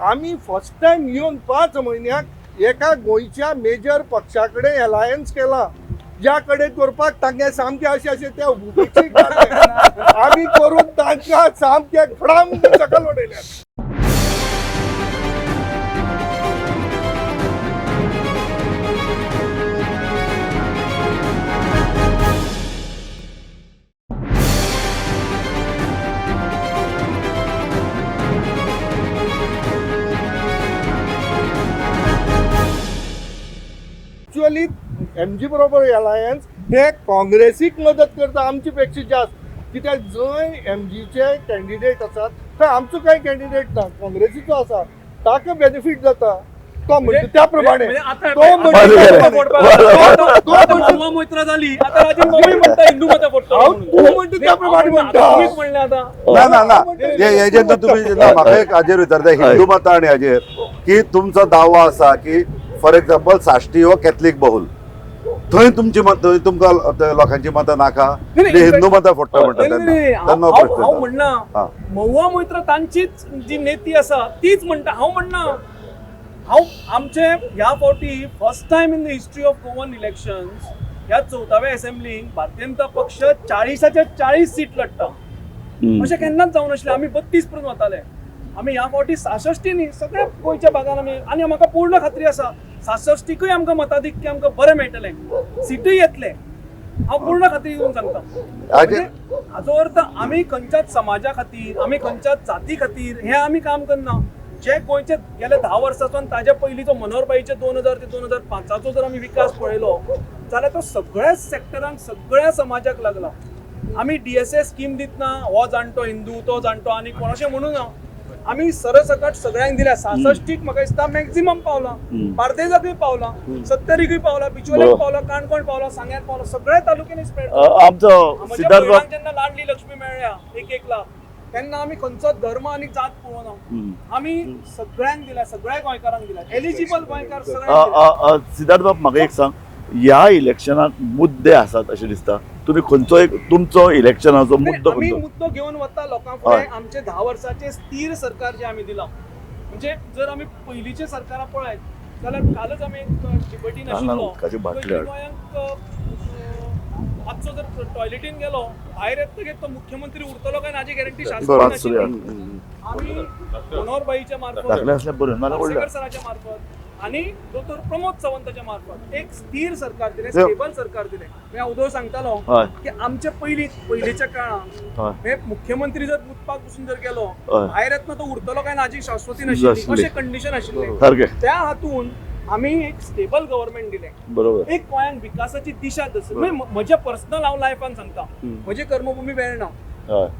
आमी फर्स्ट टायम येवन 5 म्हयन्याक एका गोंयच्या मेजर पक्षा कडेन अलायन्स केला, ज्या कडेन करपाक तांगे सामकें अशें अशें त्या उपेक्षीत जालें. आमी करून तांकां सामकें फडाम सकयल उडयल्यात. एक्च्युअली एमजी बरोबर अलायन्स हे काँग्रेसीक मदत करता आमचे पेक्षा जास्त, कित्याक जंय एमजीचे कॅन्डिडेट आसात थंय आमचो कांय कॅन्डिडेट ना, काँग्रेसीचो आसा, ताका बेनिफीट जाता. तो म्हणटा त्या प्रमाणे, तो म्हणटा त्या प्रमाणे, महुआ मोहित्रा झाली, आता राजन बाबूय म्हणटा हिंदू मतां फोडटलो म्हणून. तूं म्हणटा त्या प्रमाणे म्हणटा. तुमीच म्हणलें आतां. ना ना ना, हे जेन्ना तुमी जेन्ना म्हाका एक हाजेर विचारता हिंदू मतां आनी हाजेर की तुमचो दावो आसा की फॉर एक्झाम्पल साश्टी हो कॅथलीक बहुल, थंय तुमची मत, थंय तुमकां लोकांची मतां नाका, हिंदू मतां फोडटा म्हणटा तेन्ना तेन्ना प्रश्न हांव म्हणना, महुआ मोहित्रा तांचीच जी नेती आसा तीच म्हणटा. हांव म्हणना, हांव आमचे ह्या फावटी first time in the history of Goan elections ह्या 14व्या असेंब्लीक भारतीय जनता पक्ष 40च्या 40 सीट लढटा. अशें केन्नाच जावं नाशिल्लें. आमी 32 पर्यंत वताले, आमी ह्या फावटी 66 न्ही सगळ्या गोंयच्या भागान आमी, आनी म्हाका पूर्ण खात्री आसा 66कूय आमकां मताधिक्य आमकां बरें मेळटलें, सिटूय येतलें, हांव पूर्ण खात्री दिवन सांगता. म्हणजे हाजो अर्थ आमी खंयच्याच समाजा खातीर, आमी खंयच्याच जाती खातीर हें आमी काम करना. जे गोंयचे गेल्या 10 वर्सांचो ताज्या पयलींचो मनोहरबाईचे 2000 ते 2005 जर आमी विकास पळयलो जाल्यार तो सगळ्याच सेक्टरांक सगळ्या समाजाक लागला. आमी DSS scheme दितना हो जाणटो हिंदू, तो जाणटो आनी कोण अशें म्हणू ना, आमी सरसकट सगळ्यांक दिल्या. 66 म्हाका दिसता मॅक्झिमम पावला, बार्देजाकूय पावला, सत्तरीकूय पावला, बिचोलेक पावला, काणकोण पावला, सांग्यार पावला, सगळ्या तालुक्यांनी स्प्रेड. आमचो सिद्धार्थ म्हज्या जेन्ना लाडली लक्ष्मी मेळ्ळ्या 1-1 लाख, तेन्ना आमी खंयचो धर्म आनी जात पळोवना, आमी सगळ्यांक दिल्या, सगळ्या गोंयकारांक दिल्या, एलिजिबल गोंयकार सगळ्यांक. सिद्धार्थ बाब म्हाका एक सांग, ह्या इलेक्शनाक मुद्दे आसात अशें दिसता, तुमी खंयचो एक तुमचो इलेक्शनाचो मुद्दो? आमी मुद्दो घेवन वता लोकां फुडें. आमचे 10 वर्साचे स्थीर सरकार जे आमी दिलां, म्हणजे जर आमी पयलींचे सरकारां पळयत जाल्यार कालच आमी एक डिबेटीन आशिल्लो, गोंयांक मातसो जर टॉयलेटीन गेलो भायर येतकीर तो मुख्यमंत्री उरतलो काय नाची गॅरंटी शासनान आशिल्ली. आमी मनोहरबाईच्या मार्फत, पार्सेकर सराच्या मार्फत आनी दोतोर प्रमोद सावंताच्या मार्फत एक स्थिर सरकार दिलें, स्टेबल सरकार दिलें. हांव उदय सांगतालो की आमच्या पयलींच्या काळांत हे मुख्यमंत्री जर मुतपाक बसून जर गेलो भायर येतना तो उरतलो काय ना हाची शाश्वती नाशिल्ली, अशें कंडिशन आशिल्लें. त्या हातून आमी एक स्टेबल गव्हर्मेंट दिलें, बरोबर, एक गोंयांक विकासाची दिशा दर्शयली. म्हज्या पर्सनल हांव लायफान सांगता, म्हजी कर्मभूमी वेर्णा,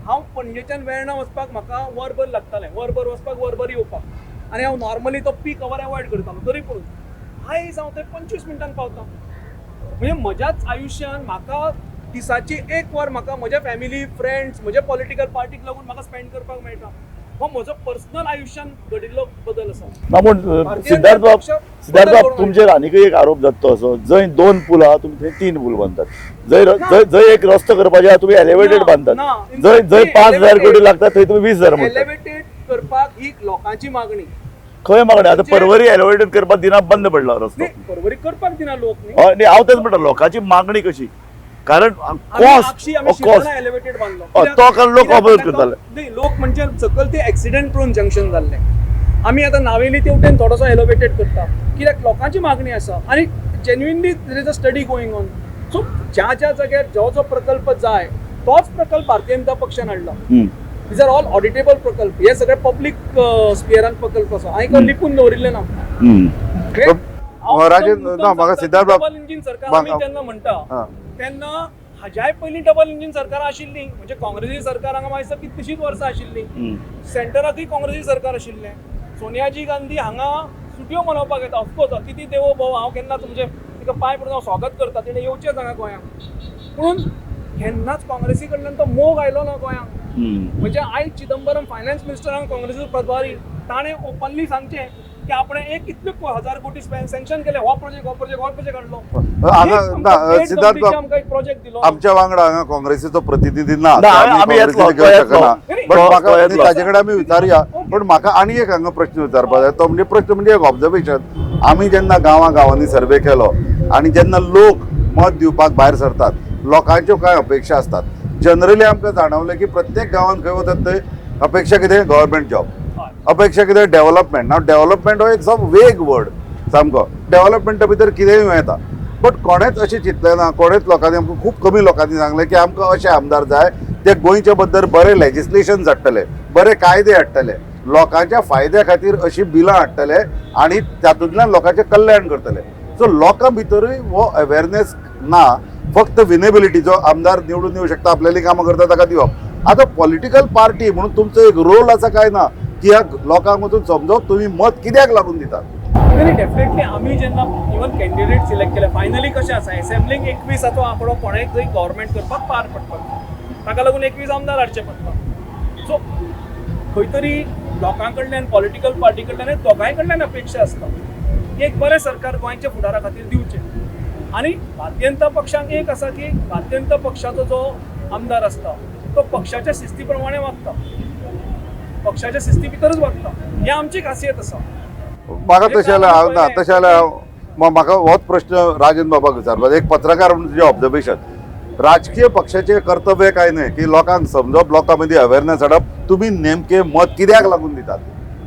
हांव पणजेच्यान वेर्णा वचपाक म्हाका वरभर लागतालें, वरभर वचपाक वरभर येवपाक, आनी हांव नॉर्मली तो पीक our avoid करतालो, तरी पूण आयज हांव थंय 25 मिनटान पावता. म्हणजे म्हज्याच आयुश्यान म्हाका दिसाची एक वर म्हाका म्हज्या फॅमिली, फ्रेंड्स, म्हज्या पॉलिटिकल पार्टीक लागून म्हाका स्पेंड करपाक मेळटा. हो म्हजो पर्सनल आयुश्यान घडिल्लो बदल आसा. ना पूण सिद्धार्थ बाब, सिद्धार्थ बाब तुमचेर आनीकय एक आरोप जाता तो असो, जंय 2 पूल आहा तुमी थंय 3 पूल बांदतात, जंय जंय एक रस्तो करपाचे आहा तुमी एलिवेटेड बांदतात, जंय जंय 5,000 कोटी लागतात थंय तुमी 20,000 म्हणतात. एलिवेटेड करपाक ही लोकांची मागणी. खंय मागणी? आतां परवरी एलिवेटेड करपाक दिना, बंद पडला रस्तो. परवरी करपाक दिना लोक. न्ही, हांव तेच म्हणटा लोकांची मागणी कशी, कारण कॉस्ट एलिवेटेड बांदलो तो कारण लोक अपोज करताले. नाही, लोक म्हणजे सकयल ते एक्सिडेंट प्रोन जंक्शन जाल्लें, आमी आतां नावेली तेवटेन थोडोसो एलिवेटेड करता कित्याक लोकांची मागणी आसा आनी genuinely there is a study going on. So ज्या ज्या जाग्यार जो जो प्रकल्प जाय तोच प्रकल्प भारतीय जनता पक्षान हाडला. These are all auditable प्रकल्प, हे सगळे पब्लीक स्पियरान प्रकल्प आसा, हांवें लिपून दवरिल्ले ना. डबल इंजीन सरकार आमी जेन्ना म्हणटा तेन्ना हाज्याय पयलीं डबल इंजीन सरकार आशिल्लीं, म्हणजे काँग्रेसी सरकार हांगा म्हाका दिसता कितलींशींच वर्सां आशिल्लीं, सेंटराकूय काँग्रेसी सरकार आशिल्लें. सोनियाजी गांधी हांगा सुटयो मनोवपाक येता, ऑफकोर्स अतिथी देवो भव, हांव केन्ना तुमचें तिका पांय पडून हांव स्वागत करता, तिणें येवचेंच हांगा गोंयांक, पूण केन्नाच काँग्रेसी कडल्यान तो मोग आयलो ना गोंयांक. म्हणजे आयज चिदंबरम फायनान्स मिनिस्टर हांगा काँग्रेसीचो प्रभारी, ताणें ओपनली सांगचें की आपणे एक कितले 1000 कोटी सँक्शन केले, हो प्रोजेक्ट हो प्रोजेक्ट हो प्रोजेक्ट हाडलो. सिद्धार्थ आमकां एक प्रोजेक्ट दिलो. आमच्या वांगडा हांगा काँग्रेसीचो प्रतिनिधी ना, ताजे कडेन आमी विचारुया. पण म्हाका आनी एक हांगा प्रश्न विचारपाक जाय, तो म्हणजे प्रश्न म्हणजे एक ऑब्जर्वेशन. आमी जेन्ना गांवां गांवांनी सर्वे केलो आनी जेन्ना लोक मत दिवपाक भायर सरतात, लोकांच्यो कांय अपेक्षा आसतात. जनरली आमकां जाणवलें की प्रत्येक गांवांत खंय वतात थंय अपेक्षा कितें, गव्हर्मेंट जॉब, अपेक्षा कितें, डेव्हलपमेंट. नाव डेव्हलपमेंट हो एक सब वेग वर्ड सामको, डेव्हलपमेंटा भितर कितेंय येता, बट कोणेच अशें चिंतलें ना, कोणेच लोकांनी, आमकां खूब कमी लोकांनी सांगलें की आमकां अशे आमदार जाय ते गोंयच्या बद्दल बरें लेजिस्लेशन हाडटले, बरे कायदे हाडटले, लोकांच्या फायद्या खातीर अशीं बिलां हाडटले आनी तातूंतल्यान लोकांचें कल्याण करतले. सो लोकां भितरूय हो अवेरनेस ना, फक्त विनेबिलिटी, जो आमदार निवडून येऊ शकता, आपल्याली कामां करता ताका दिवप. आतां पॉलिटिकल पार्टी म्हणून तुमचो एक रोल आसा काय ना की ह्या लोकांक वचून समजोवप तुमी मत कित्याक लागून दितात? डेफिनेटली आमी जेन्ना इवन कॅन्डिडेट सिलेक्ट केले, फायनली कशें आसा, एसेंब्लीक 21 आंकडो कोणेक थंय गव्हर्मेंट करपाक पार पडपाक, ताका लागून 21 आमदार हाडचे पडटा. सो खंय तरी लोकां कडल्यान, पॉलिटिकल पार्टी कडल्यान, दोगांय कडल्यान अपेक्षा आसता की एक बरें सरकार गोंयच्या फुडारा खातीर दिवचें. आनी भारतीय जनता पक्षाक एक आसा की भारतीय जनता पक्षाचो जो आमदार आसता तो पक्षाच्या शिस्ती प्रमाणे वागता, पक्षाच्या शिस्ती भितरच वागता, ही आमची खासियत आसा. म्हाका तशें जाल्यार ना, तशें जाल्यार म्हाका होच प्रश्न राजन बाबाक विचारपाक, एक पत्रकार म्हणून तुजें ऑब्जर्वेशन, राजकीय पक्षाचें कर्तव्य काय न्हय की लोकांक समजप, लोकां मदीं अवेरनेस हाडप, तुमी नेमकें मत कित्याक लागून दितात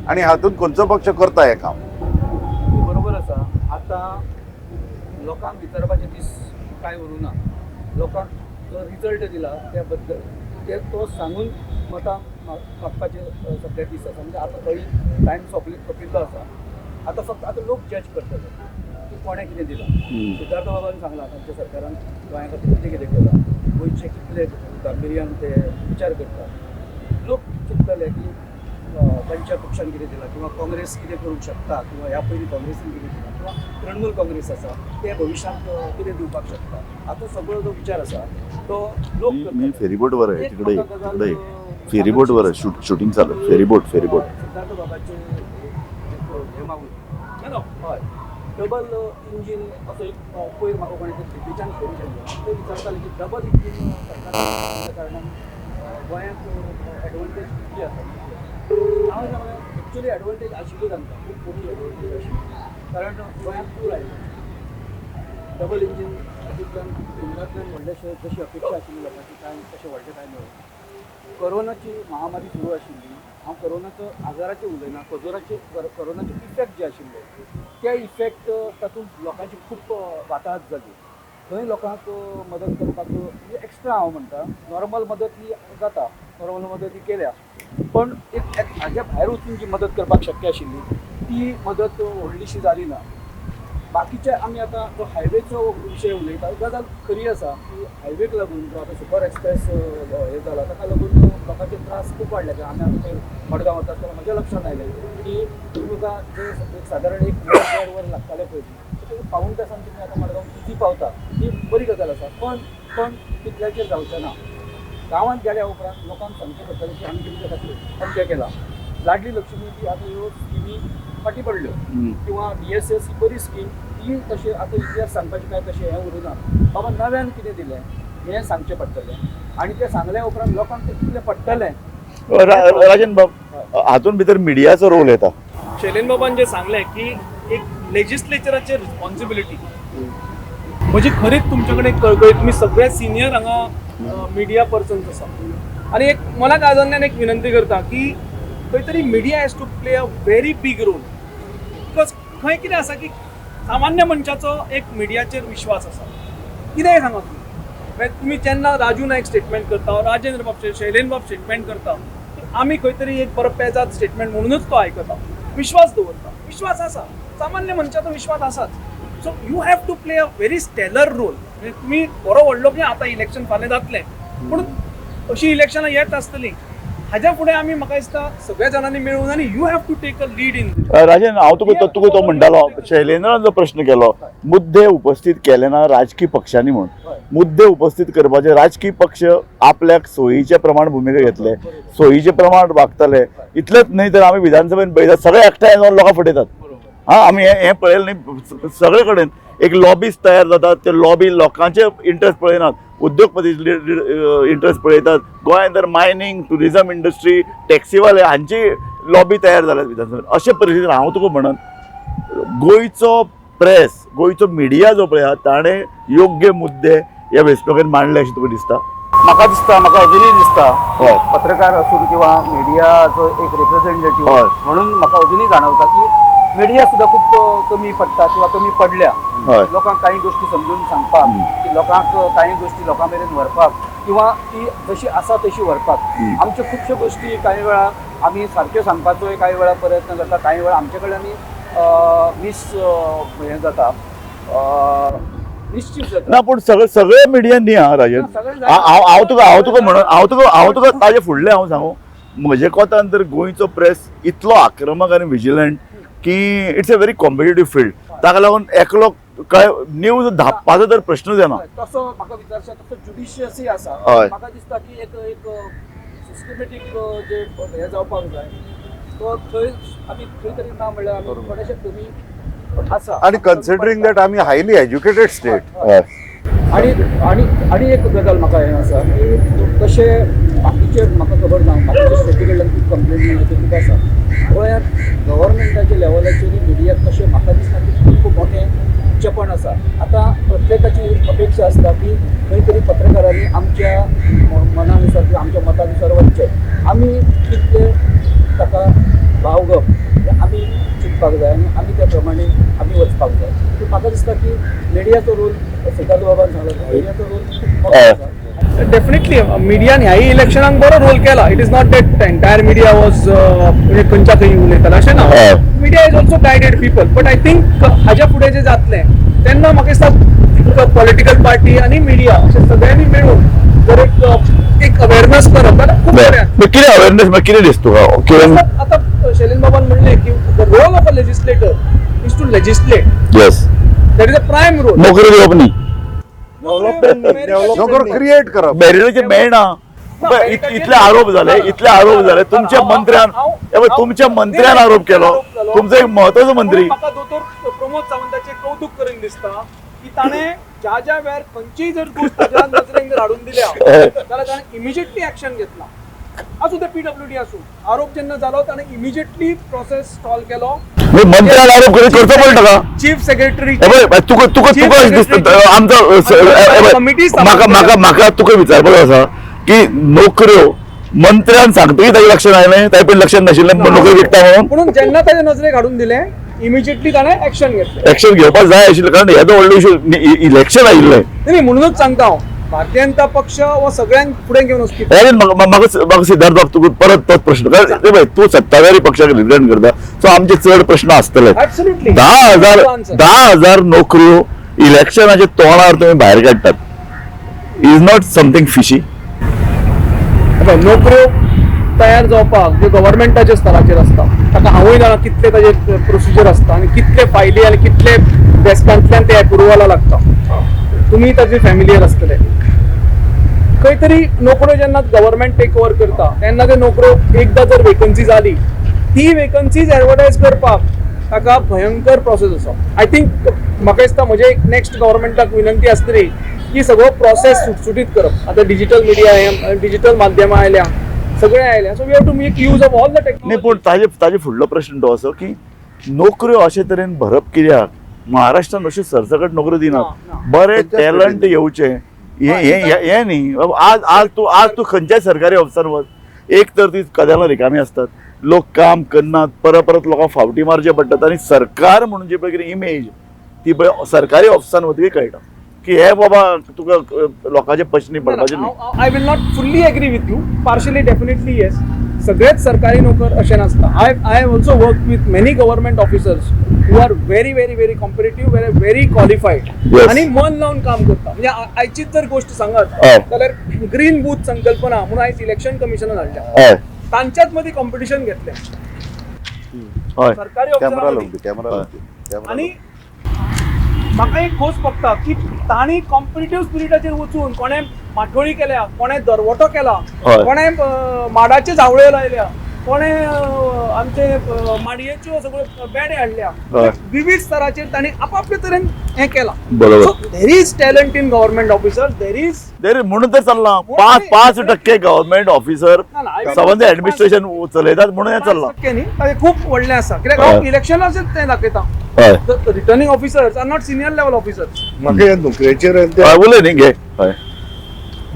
आनी हातूंत खंयचो पक्ष करता हें काम? बरोबर आसा. आतां लोकांक विचारपाचे दीस कांय उरूं ना. लोकांक जो रिजल्ट दिला त्या बद्दल ते तो सांगून मतां मागपाचे सद्या दीस आसा. म्हणजे आतां थंय टायम सोंपिल्लो आसा. आतां फक्त आतां लोक जज करतले की कोणें कितें दिलां. सिद्धार्थ बाबान सांगलां तांच्या सरकारान गोंया खातीर कितें कितें केलां, गोंयचे कितले गांभिर्यान ते विचार करता. लोक चिंततले की तांच्या पक्षान कितें दिलां किंवा काँग्रेस कितें करूंक शकता किंवा ह्या पयलीं काँग्रेसीन कितें दिलां किंवा तृणमूल काँग्रेस आसा ते भविश्यांत कितें दिवपाक शकता. आतां सगळो जो विचार आसा तो लोक फेरीबोटवर आहे, तिकडे तिकडे फेरीबोटवर आहे, शूटिंग चालू, फेरीबोट फेरीबोट. सिद्धार्थ बाबाचे हे मागून हय डबल इंजीन असो एक पयर म्हाका कोणें दिल्लीच्यान फोन केल्लो, ते विचारताले की डबल इंजीन सरकार कारणान गोंयांत एडवांटेज कितली आसा. हांव सांगलें एक्चुअली एडवांटेज आशिल्ली तांकां, खूब मोठी एडवांटेज आशिल्ली, कारण गोंयांत पूर आयलो, डबल इंजीन हातूंतल्यान केंद्रांतल्यान व्हडलेशे जशी अपेक्षा आशिल्ली लोकांची, कांय तशें व्हडलें कांय मेळूं. कोरोनाची महामारी सुरू आशिल्ली. हांव कोरोनाचो आजाराचेर उलयना, कोरोनाचे कोरोनाचे इफेक्ट जे आशिल्ले ते इफेक्ट, तातूंत लोकांची खूब वाताहत जाली. थंय लोकांक मदत करपाक म्हणजे एक्स्ट्रा, हांव म्हणटा नॉर्मल मदत ही जाता, नॉर्मल मदत ही केल्या, पण एक हाज्या भायर वचून जी मदत करपाक शक्य आशिल्ली ती मदत व्हडलीशी जाली ना. बाकीचे आमी आतां जो हायवेचो विशय उलयता, गजाल खरी आसा की हायवेक लागून जो आतां सुपर एक्सप्रेस हे जाला, ताका लागून लोकांचे त्रास खूब वाडले. आमी आतां खंय मडगांव वता आसतना म्हज्या लक्षांत आयलें की तुमकां जे एक सादारण एक वर देड वर लागतालें पयलीं, ते पावूण तासान तुमी आतां मडगांव इजी पावता. ही बरी गजाल आसा, पण पण तितल्याचेर जावचें ना. गांवांत गेल्या उपरांत लोकांक सांगचें पडटलें की आमी तुमच्या खातीर अमकें केलां. लाडली लक्ष्मी ती आतां ह्यो स्किमी फाटीं पडल्यो किंवा डीएसएस ही बरी स्कीम, ती तशें आतां इतिहास सांगपाचें काय तशें हें उरूना. बाबा नव्यान कितें दिलें हें सांगचें पडटलें आनी तें सांगल्या उपरांत लोकांक तें कितलें पडटलें. राजन बाब, हातूंत भितर मिडियाचो रोल येता. शैलेन बाबान जे सांगलें की एक लेजिस्लेचराचे रिस्पॉन्सिबिलिटी, म्हजी खरीच तुमचे कडेन कळकळी, तुमी सगळे सिनियर हांगा मिडिया पर्सन्स आसा आनी एक मनाक आजांतल्यान एक विनंती करता की खंय तरी media has to play a very big role, because खंय कितें आसा की सामान्य मनशाचो एक मिडियाचेर विश्वास आसा. कितेंय सांगा तुमी, मागीर तुमी जेन्ना राजू नायक स्टेटमेंट करता, राजेंद्र बाब, शैलेन बाब स्टेटमेंट करता, आमी खंय तरी एक बरो पेजाद स्टेटमेंट म्हणूनच तो आयकता, विश्वास दवरता. विश्वास आसा, सामान्य मनशाचो विश्वास आसाच. So you have to play a very stellar role. म्हणजे तुमी बरो व्हडलो की आतां इलेक्शन फाल्यां जातलें, पूण अशीं इलेक्शनां येत आसतलीं. हाज्या फुडें आमी, म्हाका दिसता, सगळ्या जाणांनी मेळून आनी you have to take a lead in. Rajan, हांव तुका तो म्हणटालो, शैलेंद्रान जो प्रश्न केलो, मुद्दे उपस्थित केले ना राजकीय पक्षांनी म्हणून. मुद्दे उपस्थित करपाचे, राजकीय पक्ष आपल्याक सोयीच्या प्रमाण भुमिका घेतले, सोयीचे प्रमाण वागतले. इतलेच न्हय तर आमी विधानसभेन पळयतात, सगळे एकठांय जावन लोकां फटयतात. हा, आमी हें हें पळयलें न्ही, सगळे कडेन एक लॉबीज तयार जातात. ते लॉबी लोकांचे इंट्रस्ट पळयनात, उद्योगपती इंट्रस्ट पळयतात. गोंयांत तर मायनींग, टुरिझम इंडस्ट्री, टॅक्सीवाले हांची लॉबी तयार जाल्या विधानसभेत. अशे परिस्थितीन हांव तुका म्हणन, गोंयचो प्रेस, गोंयचो मिडिया जो पळय आहा, ताणें योग्य मुद्दे ह्या वेंचणुकेन मांडले अशें तुका दिसता? म्हाका दिसता, म्हाका अजुनूय दिसता, पत्रकार असून किंवा मिडियाचो एक रिप्रेझेंटेटिव्ह म्हणून म्हाका अजुनूय जाणवता की मिडिया सुद्दां खूब कमी पडटा किंवा कमी पडल्या लोकांक काही गोष्टी समजून सांगपाक, की लोकांक काही गोष्टी लोकां मेरेन व्हरपाक किंवा ती जशी आसा तशी व्हरपाक. आमच्यो खुबश्यो गोष्टी कांय वेळा आमी सारक्यो सांगपाचोय कांय वेळा प्रयत्न करता, कांय वेळा आमचे कडल्यान मीस हें जाता, निश्चीत जाता. ना, पूण सगळे सगळे मिडियान न्ही हा राजन. ना, सगळे. हांव तुका म्हणून हांव तुका ताजे फुडलें हांव सांगू, म्हजे कोतान तर गोंयचो प्रेस इतलो आक्रमक आनी विजिलंट की it's a very competitive field. ताका लागून एकलो काय न्यूज धापपाचो तर प्रश्नूच येना. तसो म्हाका विचारशात, तसो ज्युडिशियसूय आसा. म्हाका दिसता की एक एक सिस्टमॅटीक जे हें जावपाक जाय, तो थंय आमी खंय तरी ना म्हणल्यार आमी थोडेशे कमी आसा. आणि कन्सिडरिंग that आमी हायली एज्युकेटेड स्टेट. आणि आणि आणि एक गजाल म्हाका हें आसा की तशें बाकीचे म्हाका खबर ना, बाकीचे स्टेटी कडल्यान खूब कंप्लेनी खूब आसा. गोंयांत गव्हर्मेंटाच्या लेवलाचेर मिडियाक तशें म्हाका दिसना की खूब मोठें चेपण आसा. आतां प्रत्येकाची एक अपेक्षा आसता की खंय तरी पत्रकारांनी आमच्या मनानुसार किंवा आमच्या मतानुसार वचचें. आमी कितले ताका भाव घेवप हें आमी चिंतपाक जाय आनी आमी त्या प्रमाणे आमी वचपाक जाय. पूण म्हाका दिसता की मिडियाचो रोल, सिद्धार्थ बाबान सांगला, मिडियाचो रोल खूब मोठो आसा. डेफिनेटली मिडियान ह्याय इलेक्शनाक बरो रोल केला. It is not that entire media was म्हणजे खंयच्या खंय उलयताले अशें ना. Media is also guided people, but I think हाज्या फुडें जें जातलें तेन्ना म्हाका दिसता पॉलिटिकल पार्टी आनी मिडिया अशें सगळ्यांनी मेळून जर एक एक अवेरनस करप जाल्यार खूब बरें आसता. कितें अवेरनेस, कितें दिसता तुका कितें? आतां शैलेन बाबान म्हणलें की the role of a legislator is to legislate. That is a prime role. नोकरी दिवप न्ही. नोकर क्रिएट करप. मेरिटाचे मेळना. इतले आरोप झाले, इतले आरोप झाले तुमच्या मंत्र्यान, हे पळय, तुमच्या मंत्र्यान आरोप केलो, तुमचो एक महत्वाचो मंत्री. म्हाका दोतोर प्रमोद सावंताचें कौतुक करीन दिसता की ताणें ज्या ज्या वेळार खंयचीय जर गोश्ट ताच्या नजरेन जर हाडून दिल्या जाल्यार ताणें इमिजिएटली एक्शन घेतला. आसूं ते पीडब्ल्यूडी आसूं, आरोप जेन्ना जालो ताणें इमिजिएटली प्रोसेस स्टॉल केलो. मंत्र्यान आरोप करचो पडटा का? चीफ सेक्रेटरी तुका तुका तुका अशें दिसता आमचो म्हाका म्हाका म्हाका तुका विचारपाक आसा की नोकऱ्यो मंत्र्यान सांगतकीर ताजे लक्षात आयलें, ताजे पयलीं लक्षात नाशिल्लें नोकरी विकता म्हणून? म्हणून जेन्ना ताजे नजरेक हाडून दिलें इमिजिएटली ताणें एक्शन घेतलें. एक्शन घेवपाक जाय आशिल्लें, कारण येदो व्हडलो इशू इलेक्शन आयिल्लें. न्ही, म्हणूनच सांगता हांव, भारतीय जनता पक्ष हो सगळ्यांक फुडें घेवन वचपी. म्हाका सिद्धार्थ बाब तुका परत तोच प्रश्न, कारण पळय तूं सत्ताधारी पक्षाक रिप्रेझेंट करता, सो आमचे चड प्रश्न आसतले. ऍब्सोल्युटली. 10,000 नोकऱ्यो इलेक्शनाच्या तोंडार तुमी भायर काडटात, is not something fishy? नोकऱ्यो तयार जावपाक ज्यो गव्हर्मेंटाच्या स्तराचेर आसता ताका हांवूय जाणा कितले ताजे प्रोसिजर आसता आनी कितले फायली आनी कितले डेस्कांतल्यान ते एप्रुवला लागता, तुमी ताजे फॅमिलियर आसतले. खंय तरी नोकऱ्यो जेन्ना गव्हर्मेंट टेक ओवर करता तेन्ना त्यो नोकऱ्यो एकदां जर वेकन्सी जाली ती वेकन्सीज एडवर्टायज करपाक ताका भयंकर प्रोसेस आसा. I think म्हाका दिसता म्हजे एक नेक्स्ट गव्हर्मेंटाक विनंती आसतली की सगळो प्रोसेस सुटसुटीत करप. आतां डिजिटल मिडिया, डिजिटल माध्यमां आयल्या, सगळें आयल्या, so we have to make use of all the technology. न्ही, पूण ताजे फुडलो प्रश्न तो असो की नोकऱ्यो अशे तरेन भरप कित्याक? महाराष्ट्रान अश्यो सरसकट नोकऱ्यो दिनात, बरे टॅलंट येवचे हे न्ही. आज आज तूं आज तूं खंयच्याय सरकारी ऑफिसार वच, एक तर ती कदेलां रिकामी आसतात, लोक काम करनात, परत परत लोकांक फावटी मारचे पडटात, आनी सरकार म्हणून जी पळय कितें इमेज ती पळय सरकारी ऑफिसान वतकीर कळटा की हे बाबा तुका लोकांचे पश्नी पडपाचे न्ही. I will not fully agree with you, partially definitely yes. सगळेच सरकारी नोकर अशें नासता. I have also work with many government officers who are very very very competitive, very very qualified आनी मन लावन काम करता. म्हणजे आयचीच जर गोश्ट सांगत जाल्यार ग्रीन बूथ संकल्पना म्हणून आयज इलेक्शन कमिशनान हाडल्या, तांच्याच मदीं कॉम्पिटिशन घेतलें सरकारी ऑफिसरां. आनी म्हाका एक खोस पडटा की तांणी कॉम्पिटिटीव स्पिरिटाचेर वचून कोणें माठोळी केल्या, कोणें दरवटो केला, कोणें माडाच्यो जावळ्यो लायल्या, कोणें आमचे माडयेच्यो सगळ्यो बेडे हाडल्या, विविध स्तराचेर तांणी आपापले तरेन हें केलां. So there is talent in government officer, there is there म्हणून तर चल्लां 5% गव्हर्मेंट ऑफिसर सबंद एडमिनिस्ट्रेशन चलयतात म्हणून हें चल्लां. न्ही, ताचें खूब व्हडलें आसा, कित्याक हांव इलेक्शनाचेर तें दाखयता. The returning officers are not senior level officers. म्हाका ह्या नोकऱ्याचेर उलय न्ही घे.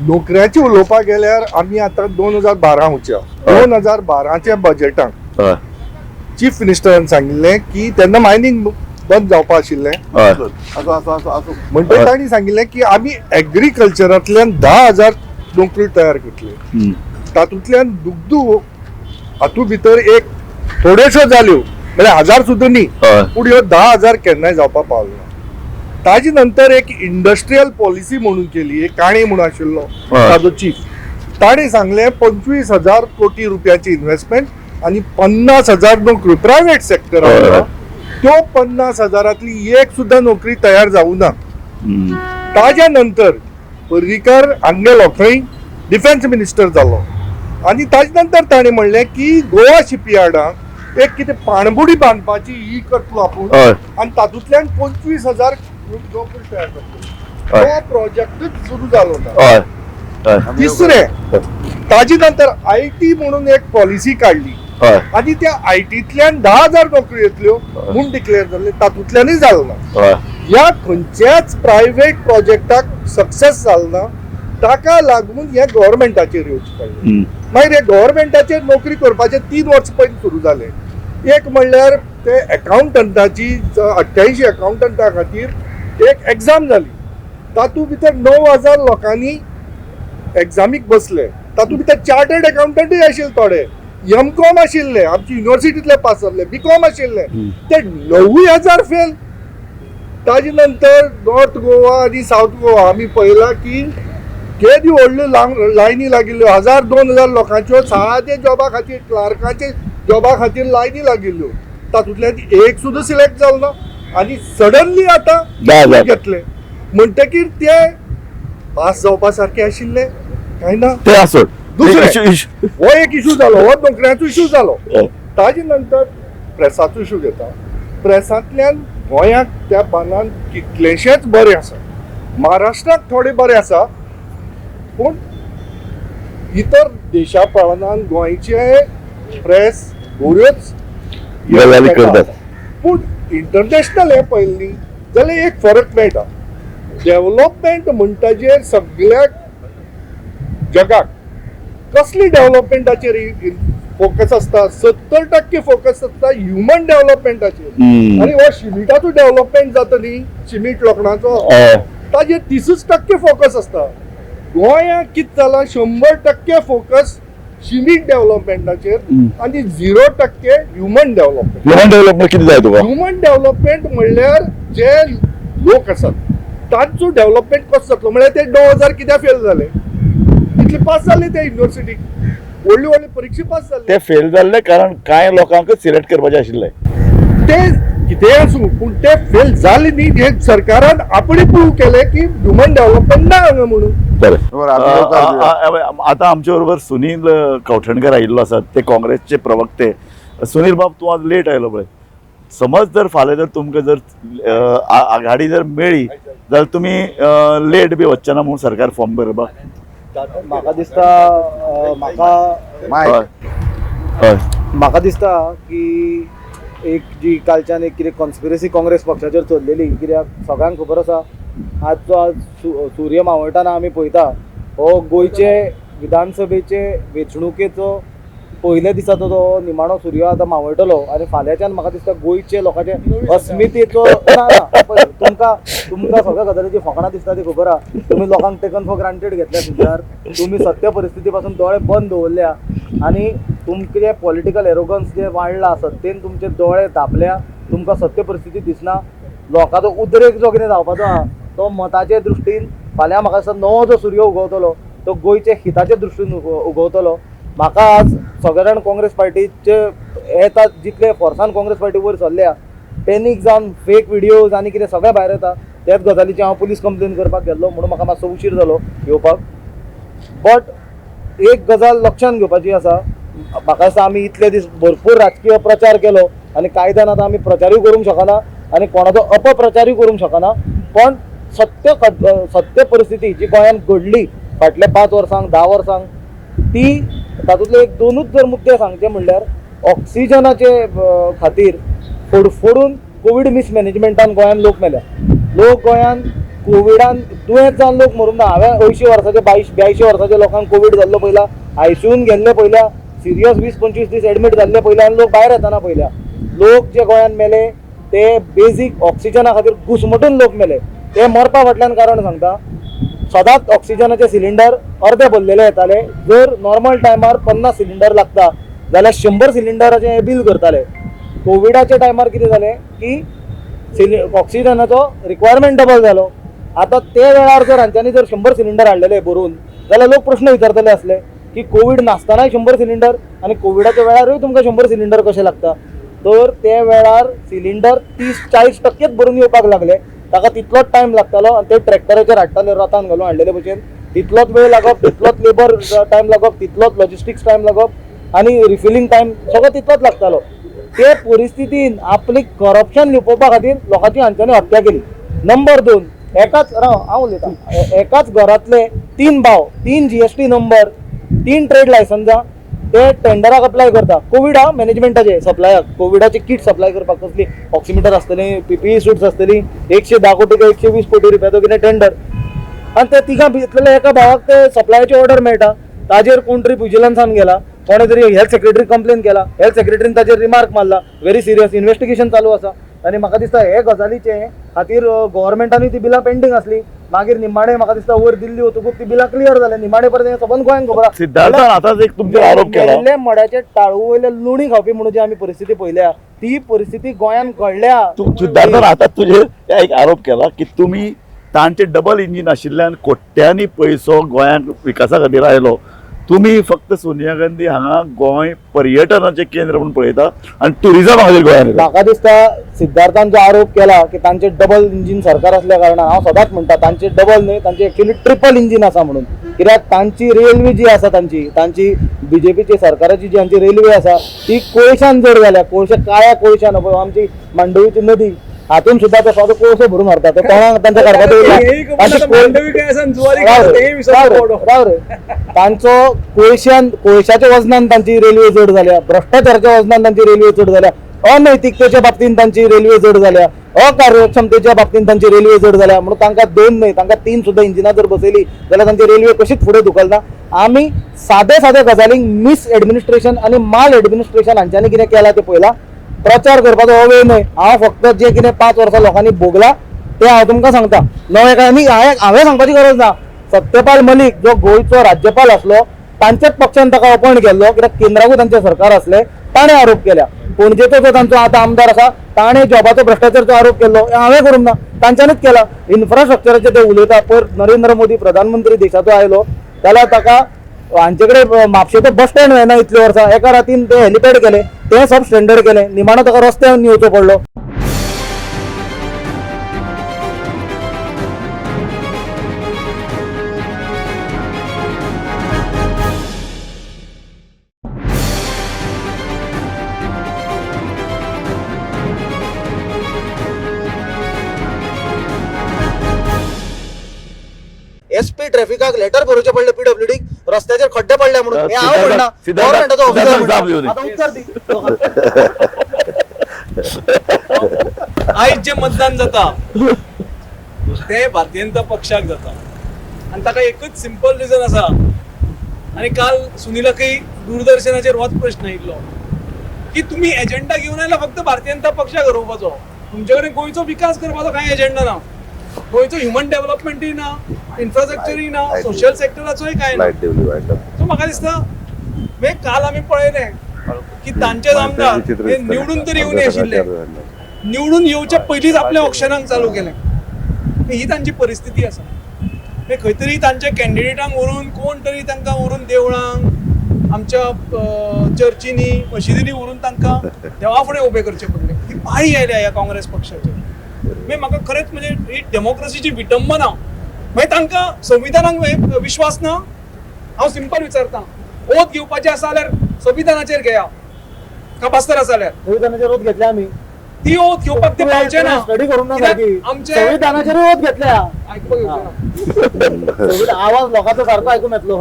नोकऱ्याचे उलोवपाक गेल्यार आमी आतां 2012 वचया, 2012च्या बजेटाक चीफ मिनिस्टरान सांगिल्लें की तेन्ना मायनींग बंद जावपा आशिल्लें, म्हणटकीर तांणी सांगिल्लें की आमी एग्रीकल्चरांतल्यान 10,000 नोकऱ्यो तयार करतले, तातूंतल्यान दुग्ध हातूंत भितर एक थोड्योश्यो जाल्यो, म्हळ्यार 1000 सुद्दां न्ही, पूण ह्यो 10,000 केन्नाय जावपाक पावलो ना. ताजे नंतर एक इंडस्ट्रियल पॉलिसी म्हणून केली, एक काणे म्हणून आशिल्लो ताजो चीफ, ताणें सांगलें 25,000 कोटी रुपयाची इन्व्हेस्टमेंट आनी 50,000 नोकऱ्यो प्रायव्हेट सेक्टराक, त्यो 50,000तली एक सुद्दां नोकरी तयार जावूं ना. ताज्या नंतर पर्रीकर हांगेलो खंय डिफेन्स मिनिस्टर जालो आनी ताजे नंतर ताणें म्हणलें की गोवा शिपयार्डाक एक कितें पाणबुडी बांदपाची ही करतलो आपूण आनी तातूंतल्यान 25,000 नोकरी तयार करतलो, तो प्रोजेक्टूच सुरू जालो ना. तिसरें ताजे नंतर IT म्हणून एक पॉलिसी काडली आनी त्या आयटींतल्यान 10,000 नोकऱ्यो येतल्यो म्हूण डिक्लेअर जाल्ले, तातूंतल्यानूय जालो ना. ह्या खंयच्याच प्रायव्हेट प्रोजेक्टाक सक्सेस जालो ना, ताका लागून ह्या गव्हर्मेंटाचेर येवचें पडलें. मागीर हे गव्हर्मेंटाचेर नोकरी करपाचे 3 वर्सां पयलीं सुरू जाले. एक म्हणल्यार ते एकाउंटंटाची 88 एकाउंटंटा खातीर एक एग्जाम जाली, तातूंत भितर 9,000 लोकांनी एग्जामीक बसले, तातूंत भितर चार्टर्ड एकाउंटंटूय आशिल्ले, थोडे एम.कॉम आशिल्ले, आमचे युनिवर्सिटींतले पास जाल्ले, बी.कॉम आशिल्ले, ते 9,000 फेल. ताजे नंतर नॉर्थ गोवा आनी सावथ गोवा आमी पळयलां की केदी व्हडल्यो लायनी लागिल्ल्यो, 1,000 2,000 लोकांच्यो सादे जॉबा खातीर, क्लार्काचे जॉबा खातीर लायनी लागिल्ल्यो, तातूंतल्यान एक सुद्दां सिलेक्ट जालो ना आनी सडनली आतां घेतले, म्हणटकीर ते पास जावपा सारके आशिल्ले काय ना ते आसत. दुसरें हो एक इशू जालो, हो नोकऱ्यांचो इशू जालो. ताजे नंतर प्रेसाचो इशू घेता, प्रेसांतल्यान गोंयाक त्या बांदान कितलेशेच बरें आसा, महाराष्ट्राक थोडे बरें आसा, पूण इतर देशा प्रमाणान गोंयचे प्रेस बऱ्योच गजाली करतात. पूण इंटरनॅशनल हें पळयलें न्ही जाल्यार एक फरक मेळटा. डेव्हलपमेंट म्हणटाचेर सगळ्या जगाक कसली डेव्हलपमेंटाचेर फोकस आसता, 70% फोकस आसता ह्युमन डेव्हलपमेंटाचेर. आनी हो शिमिटाचो डेव्हलपमेंट जाता न्ही, शिमीट लोखणाचो, ताजेर 30% फोकस आसता. गोंयांत कितें जालां, 100% फोकस शिमीट डेव्हलपमेंटाचेर आनी 0% ह्युमन डेव्हलपमेंट. ह्युमन डेव्हलपमेंट कितें जाय तुका? ह्युमन डेव्हलपमेंट म्हणल्यार जे लोक आसात तांचो डेव्हलपमेंट कसो जातलो, म्हळ्यार ते 9000 कित्याक फेल जाले, इतले पास जाले ते युनिवर्सिटीक, व्हडली व्हडली परिक्षा पास जाले, ते फेल जाल्ले कारण कांय लोकांकच सिलेक्ट करपाचे आशिल्ले. ते कितेंय आसूं पूण ते फेल जाले न्ही हे सरकारान आपणें प्रूव केलें की ह्युमन डेव्हलपमेंट ना हांगा म्हणून. बरें, आतां आमचे बरोबर सुनील कवठणकर आयिल्लो आसात, ते काँग्रेसचे प्रवक्ते. सुनील बाब, तूं आज लेट आयलो पळय, समज जर फाल्यां जर तुमकां जर आघाडी जर मेळ्ळी जाल्यार तुमी लेट बी वचचे ना म्हणून सरकार फॉर्म भरपाक? म्हाका दिसता, म्हाका दिसता की एक जी कालच्यान एक कितें कॉन्स्पिरसी काँग्रेस पक्षाचेर चल्लेली, कित्याक सगळ्यांक खबर आसा आज जो आज सूर्य मावळटाना आमी पळयता हो गोंयचे विधानसभेचे वेंचणुकेचो पयल्या दिसाचो तो निमाणो सूर्य आतां मावळटलो आनी फाल्यांच्यान म्हाका दिसता गोंयचे लोकांचे अस्मितेचो ना ना तुमकां तुमकां सगळ्या गजालीची फकाणां दिसता ती खबर आहा. तुमी लोकांक टेकन फॉर ग्रांटेड घेतल्या सुद्दां, तुमी सत्य परिस्थिती पासून दोळे बंद दवरल्या आनी तुमचे पॉलिटिकल एरोगन्स जे वाडला सत्तेन तुमचे दोळे धांपल्या, तुमकां सत्य परिस्थिती दिसना. लोकांचो उदरेक जो कितें जावपाचो आहा तो मताचे दृश्टीन फाल्यां म्हाका दिसता नवो जो सूर्य उगवतलो तो गोंयचे हिताचे दृश्टीन उगवतलो. म्हाका आज सगळे जाण काँग्रेस पार्टीचे येतात, जितले फोर्सान काँग्रेस पार्टी वयर सरल्या पॅनीक जावन फेक व्हिडियोज आनी कितें सगळें भायर येता. त्याच गजालीची हांव पुलीस कंप्लेन करपाक गेल्लो म्हणून म्हाका मातसो उशीर जालो येवपाक. बट एक गजाल लक्षांत घेवपाची आसा, म्हाका दिसता आमी इतले दीस भरपूर राजकीय प्रचार केलो आनी कायद्यान आतां आमी प्रचारूय करूंक शकना आनी कोणाचो अपप्रचारूय करूंक शकना, पण सत्य सत्य परिस्थिती जी गोंयांत घडली फाटल्या 5 वर्सांक 10 वर्सांक ती तातूंतले एक दोनूच जर मुद्दे सांगचे म्हणल्यार ऑक्सिजनाचे खातीर फोडफोडून कोवीड मिसमॅनेजमेंटान गोंयांत लोक मेल्या. लोक गोंयांत कोविडान दुयेंत जावन लोक मरूंक ना. हांवें 80 वर्साचे 82 वर्साचे लोकांक कोवीड जाल्लो पळयला, आयसीयून गेल्ले पळयल्या, सिरियस 20-25 दीस एडमीट जाल्ले पळयल्या आनी लोक भायर येतना पळयल्या. लोक जे गोंयांत मेले ते बेजीक ऑक्सिजना खातीर घुसमटून लोक मेले. ते मरपा फाटल्यान कारण सांगता, सदांच ऑक्सिजनाचे सिलिंडर अर्दे भरलेले येताले. जर नॉर्मल टायमार 50 सिलिंडर लागता जाल्यार 100 सिलिंडराचें हें बील करताले. कोविडाच्या टायमार कितें जालें की ऑक्सिजनाचो रिक्वायरमेंट डबल जालो. आतां ते वेळार जर हांच्यांनी जर 100 सिलिंडर हाडलेले भरून जाल्यार लोक प्रश्न विचारतले आसले की कोवीड नासतनाय 100 सिलिंडर आनी कोविडाच्या वेळारूय तुमकां 100 सिलिंडर कशें लागता. तर ते वेळार सिलिंडर 30-40% भरून येवपाक लागले, ताका तितलोच टायम लागतालो आनी ते ट्रॅक्टराचेर हाडटाले रथान घालून हाडलेले भशेन, तितलोच वेळ लागप, तितलोच लेबर टायम लागप, तितलोच लॉजिस्टिक्स टायम लागप आनी रिफिलींग टायम सगळो तितलोच लागतालो. ते परिस्थितीन आपली करप्शन लिपोवपा खातीर लोकांची हांच्यांनी हत्या केली. नंबर 2, एकाच राव हांव उलयतां, एकाच घरांतले 3 भाव, 3 GST number, 3 trade लायसन्सां ते टेंडराक अप्लाय करता. कोविडा मॅनेजमेंटाचे सप्लायाक कोविडाचे किट सप्लाय करपाक कसली ऑक्सिमिटर आसतली, PPE suits आसतली, 110 कोटी काय 120 कोटी रुपयाचो कितें टेंडर आनी ते तिगां भितरल्या एका भावाक ते सप्लायाची ऑर्डर मेळटा. ताजेर कोण तरी विजिलन्सान गेला, कोणे तरी हेल्थ सेक्रेटरी कंप्लेन केला, हेल्थ सेक्रेटरीन ताजेर रिमार्क मारला, व्हेरी सिरियस इन्वेस्टिगेशन चालू आसा. आनी म्हाका दिसता हे गजालीचे खातीर गव्हर्मेंटानूय ती बिलां पेंडींग आसली. मागीर निमाणे म्हाका दिसता वयर दिल्ली वतकूच ती बिलां क्लियर जाले. निमाणे पर्यंत सबंद गोंयांक खबर आसा. सिद्धार्थान आतांच एक तुमचेर आरोप केला, मेल्ले मड्याचे टाळू वयले लोणी खावपी म्हणून जी आमी परिस्थिती पळयल्या ती परिस्थिती गोंयांत घडल्या. सिद्धार्थान आतां तुजेर एक आरोप केला की तुमी तांचे डबल इंजीन आशिल्ल्यान कोट्यांनी पयसो गोंयांत विकासा खातीर आयलो, तुमी फक्त सोनिया गांधी हांगा गोंय पर्यटनाचें केंद्र म्हणून पळयता आनी ट्युरिजमा खातीर गोंयांत. म्हाका दिसता सिद्धार्थान जो आरोप केला की तांचे डबल इंजीन सरकार असल्या कारणान, हांव सदांच म्हणटा तांचे डबल न्हय, तांचे एक्चुअली ट्रिपल इंजीन आसा म्हणून. कित्याक तांची रेल्वे जी आसा तांची तांची बीजेपीची सरकाराची जी आमची रेल्वे आसा ती कोळशान जड जाल्या, कोळशा काळ्या कोळशान. आमची मांडवीची नदी हातून सुद्दां तो सगळो कोळसो भरून व्हरता, तो कोणाक तांच्या करपाचो. राव रे, तांचो कोळशान कोळशाच्या वजनान तांची रेल्वे चड जाल्या, भ्रश्टाचाराच्या वजनान तांची रेल्वे चड जाल्या. अनैतिकतेच्या बाबतीन तांची रेल्वे जड जाल्या, अकार्यक्षमतेच्या बाबतीन तांची रेल्वे जड जाल्या. म्हणून तांकां 2 न्हय, तांकां 3 सुद्दां इंजिनां जर बसयली जाल्यार तांची रेल्वे कशीच फुडें धुकलना. आमी सादे सादे गजालींक मिस एडमिनिस्ट्रेशन आनी माल एडमिनिस्ट्रेशन हांच्यांनी कितें केलां तें पळयलां. प्रचार करपाचो हो वेळ न्हय. हांव फक्त जें कितें 5 वर्सां लोकांनी भोगलां तें हांव तुमकां सांगता. नवें काय आनी हांवें सांगपाची गरज ना. सत्यपाल मलीक जो गोंयचो राज्यपाल आसलो तांच्याच पक्षान ताका अपॉयंट केल्लो, कित्याक केंद्राकूय तांचें सरकार आसलें, ताणें आरोप केल्या. पणजेचो जो तांचो आतां आमदार आसा ताणें जॉबाचो भ्रश्टाचाराचो आरोप केल्लो, हें हांवें करूंक ना, तांच्यांनीच केला. इन्फ्रास्ट्रक्चराचेर ते उलयता. पयर नरेंद्र मोदी प्रधानमंत्री देशाचो आयलो जाल्यार ताका हांचे कडेन म्हापशेचो बस स्टँड जायना इतले वर्सां, एका रातीन ते हेलिपॅड केले, ते सब स्टँडर्ड केले, निमाणो ताका रस्त्यार येवचो पडलो. एसपी ट्रॅफिकाक लेटर बरोवचें पडलें पीडब्ल्यूडीक, रस्त्याचेर खड्डे पडले म्हणून. हें हांव म्हणना, गव्हर्नमेंटाचो ऑफिसर म्हणटा. आतां उत्तर दी. आयज जे मतदान जाता तें भारतीय जनता पक्षाक जाता आनी ताका एकूच सिंपल रिजन आसा. आनी काल सुनीलाकय दूरदर्शनाचेर होच प्रश्न आयिल्लो की तुमी एजेंडा घेवन आयला फक्त भारतीय जनता पक्षाक हरोवपाचो, तुमचे कडेन गोंयचो विकास करपाचो कांय एजेंडा ना, गोंयचो ह्युमन डेव्हलपमेंटूय ना, इन्फ्रास्ट्रक्चरूय ना, सोशल सेक्टराचोय कांय ना. सो म्हाका दिसता मागीर काल आमी पळयलें की तांचेच आमदार हे निवडून तरी येवन आशिल्ले, निवडून येवच्या पयलींच आपल्या ऑक्शनाक चालू केलें. ही तांची परिस्थिती आसा. खंय तरी तांच्या कॅन्डिडेटांक व्हरून कोण तरी तांकां व्हरून देवळांक, आमच्या चर्चींनी, मशिदींनी व्हरून तांकां देवा फुडें उबे करचे पडले. ही पाळी आयल्या ह्या काँग्रेस पक्षाचेर. मागीर म्हाका खरेंच म्हणजे ही डेमोक्रेसीची विटंबना. मागीर तांकां संविधानाक विश्वास ना. हांव सिंपल विचारता, ओत घेवपाचें आसा जाल्यार संविधानाचेर घेया, कापास्तर आसा जाल्यार संविधानाचेर ओत घेतल्या आमी, ती ओत घेवपाक ते पावचे ना. स्टडी करूंक ना सारकी. संविधानाचेरूय ओत घेतल्या. आवाज लोकांचो सारको आयकून येतलो.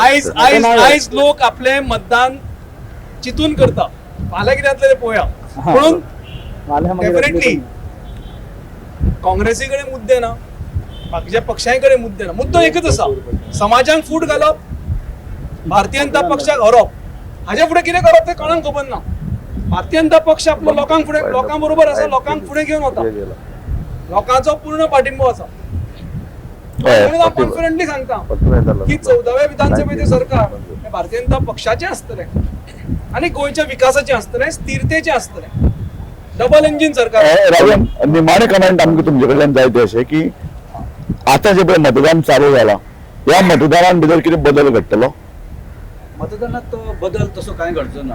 आयज आयज आयज लोक आपले मतदान चिंतून करता, फाल्यां कितें जातलें तें पळोवया. म्हणून डेफिनेटली काँग्रेसी कडेन मुद्दे ना, बाकीच्या पक्षां कडेन मुद्दे ना. मुद्दो एकच आसा, समाजान फूट घालप, भारतीय जनता पक्षाक हरोवप. हाज्या फुडें कितें करप तें कोणाक खबर ना. भारतीय जनता पक्ष आपलो लोकांक फुडें, लोकां बरोबर आसा, लोकांक फुडें घेवन वता, लोकांचो पूर्ण पाठिंबो आसा. म्हणून हांव कॉन्फिडंटली सांगता की 14व्या विधानसभेचें सरकार हें भारतीय जनता पक्षाचें आसतलें आनी गोंयच्या विकासाचें आसतलें, स्थिरतेचें आसतलें. डबल इंजीन सरकार. राजन, निमाणे कमेंट आमकां तुमचे कडल्यान जाय ते अशें की आतां जे पळय मतदान चालू जालां ह्या मतदारान भितर कितें बदल घडटलो? मतदानात बदल तसो कांय घडचो ना.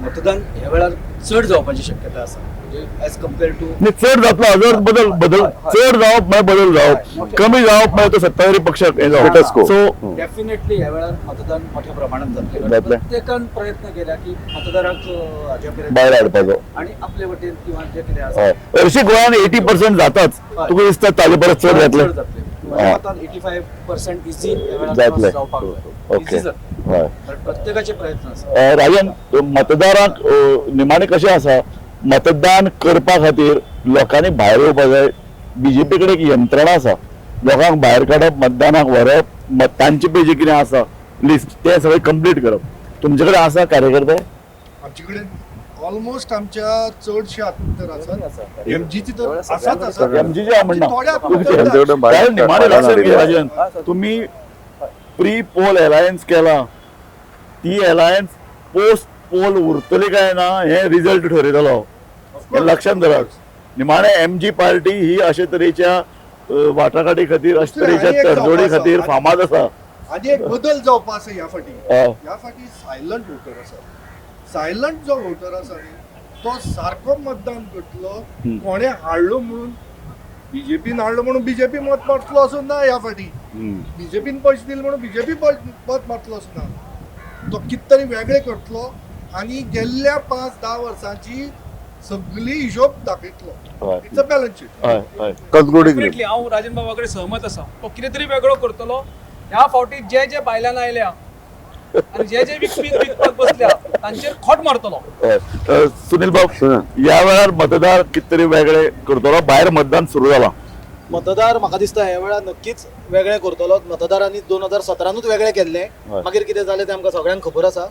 मतदान ह्या वेळार चड जावपाची शक्यता आसा, म्हणजे एज कम्पेअर टू चड जातलो. हजार बदल बदल चड जावप म्हळ्यार बदल जावप, कमी जावप म्हळ्यार तो सत्ताधारी पक्षाक हें जावप. सो डेफिनेटली ह्या वेळार मतदान मोठ्या प्रमाणात जातलें. प्रत्येकान प्रयत्न केला की मतदाराक हाज्या मेरेन भायर हाडपाचो आनी आपले वटेन किंवा जे कितें आसा. हरशीं गोंयांत 80% जाताच, तुका दिसता ताजे परस चड जातलें? म्हज्या मतान 85% इजी जातलें. जावपाक जाय. ओके, प्रत्येकाचे प्रयत्न आसा. राजन, मतदारांक निमाणें कशें आसा, मतदान करपा खातीर लोकांनी भायर येवपा जाय. बीजेपी कडेन एक यंत्रणा आसा, लोकांक भायर काडप, मतदानाक व्हरप, तांचे पळय जें कितें आसा लिस्ट तें सगळें कंप्लीट करप. तुमचे कडेन आसा कार्यकर्ते? आमचे कडेन ऑलमोस्ट आमच्या चडशे हातूंत तर आसात, एमजीची तर आसात आसा, एमजीची हांव म्हणना. कारण निमाणें लक्षात घे राजन, तुमी प्री पोल अलायन्स केला, ती अलायन्स पोस्ट पोल उरतली काय ना हें रिजल्ट ठरयतलो, हें लक्षांत धरात. निमाणें एमजी पार्टी ही अशे तरेच्या वाटाघाटी खातीर, अशे तरेच्या तडजोडी खातीर फामाद आसा. आनी एक बदल जावपा आसा ह्या फाटी. ह्या फाटी सायलंट वोटर आसा. सायलंट जो वोटर आसा न्ही तो सारको मतदान करतलो. कोणें हाडलो म्हणून बीजेपीन हाडलो म्हणून बीजेपी मत मारतलो असो ना. ह्या फाटी बीजेपीन पयशे दिले म्हणून बीजेपी मत मारतलो असो ना. तो कितें तरी वेगळें करतलो आनी गेल्ल्या 5-10 वर्सांची सगळी हिशोब दाखयतलो. It's a balance sheet. Definitely हांव राजन बाबा कडेन सहमत आसा. तो कितें तरी वेगळो करतलो. ह्या फावटी जे जे भायल्यान आयल्या आनी जे जे विकपी विकपाक बसल्या तांचेर खोट मारतलो. सुनील बाब, ह्या वेळार मतदार कितें तरी वेगळे करतलो, भायर मतदान सुरू जाला. मतदार म्हाका दिसता ह्या वेळार नक्कीच वेगळे करतलो. मतदारांनी 2017नूच वेगळे केल्ले, मागीर कितें जालें तें आमकां सगळ्यांक खबर आसा.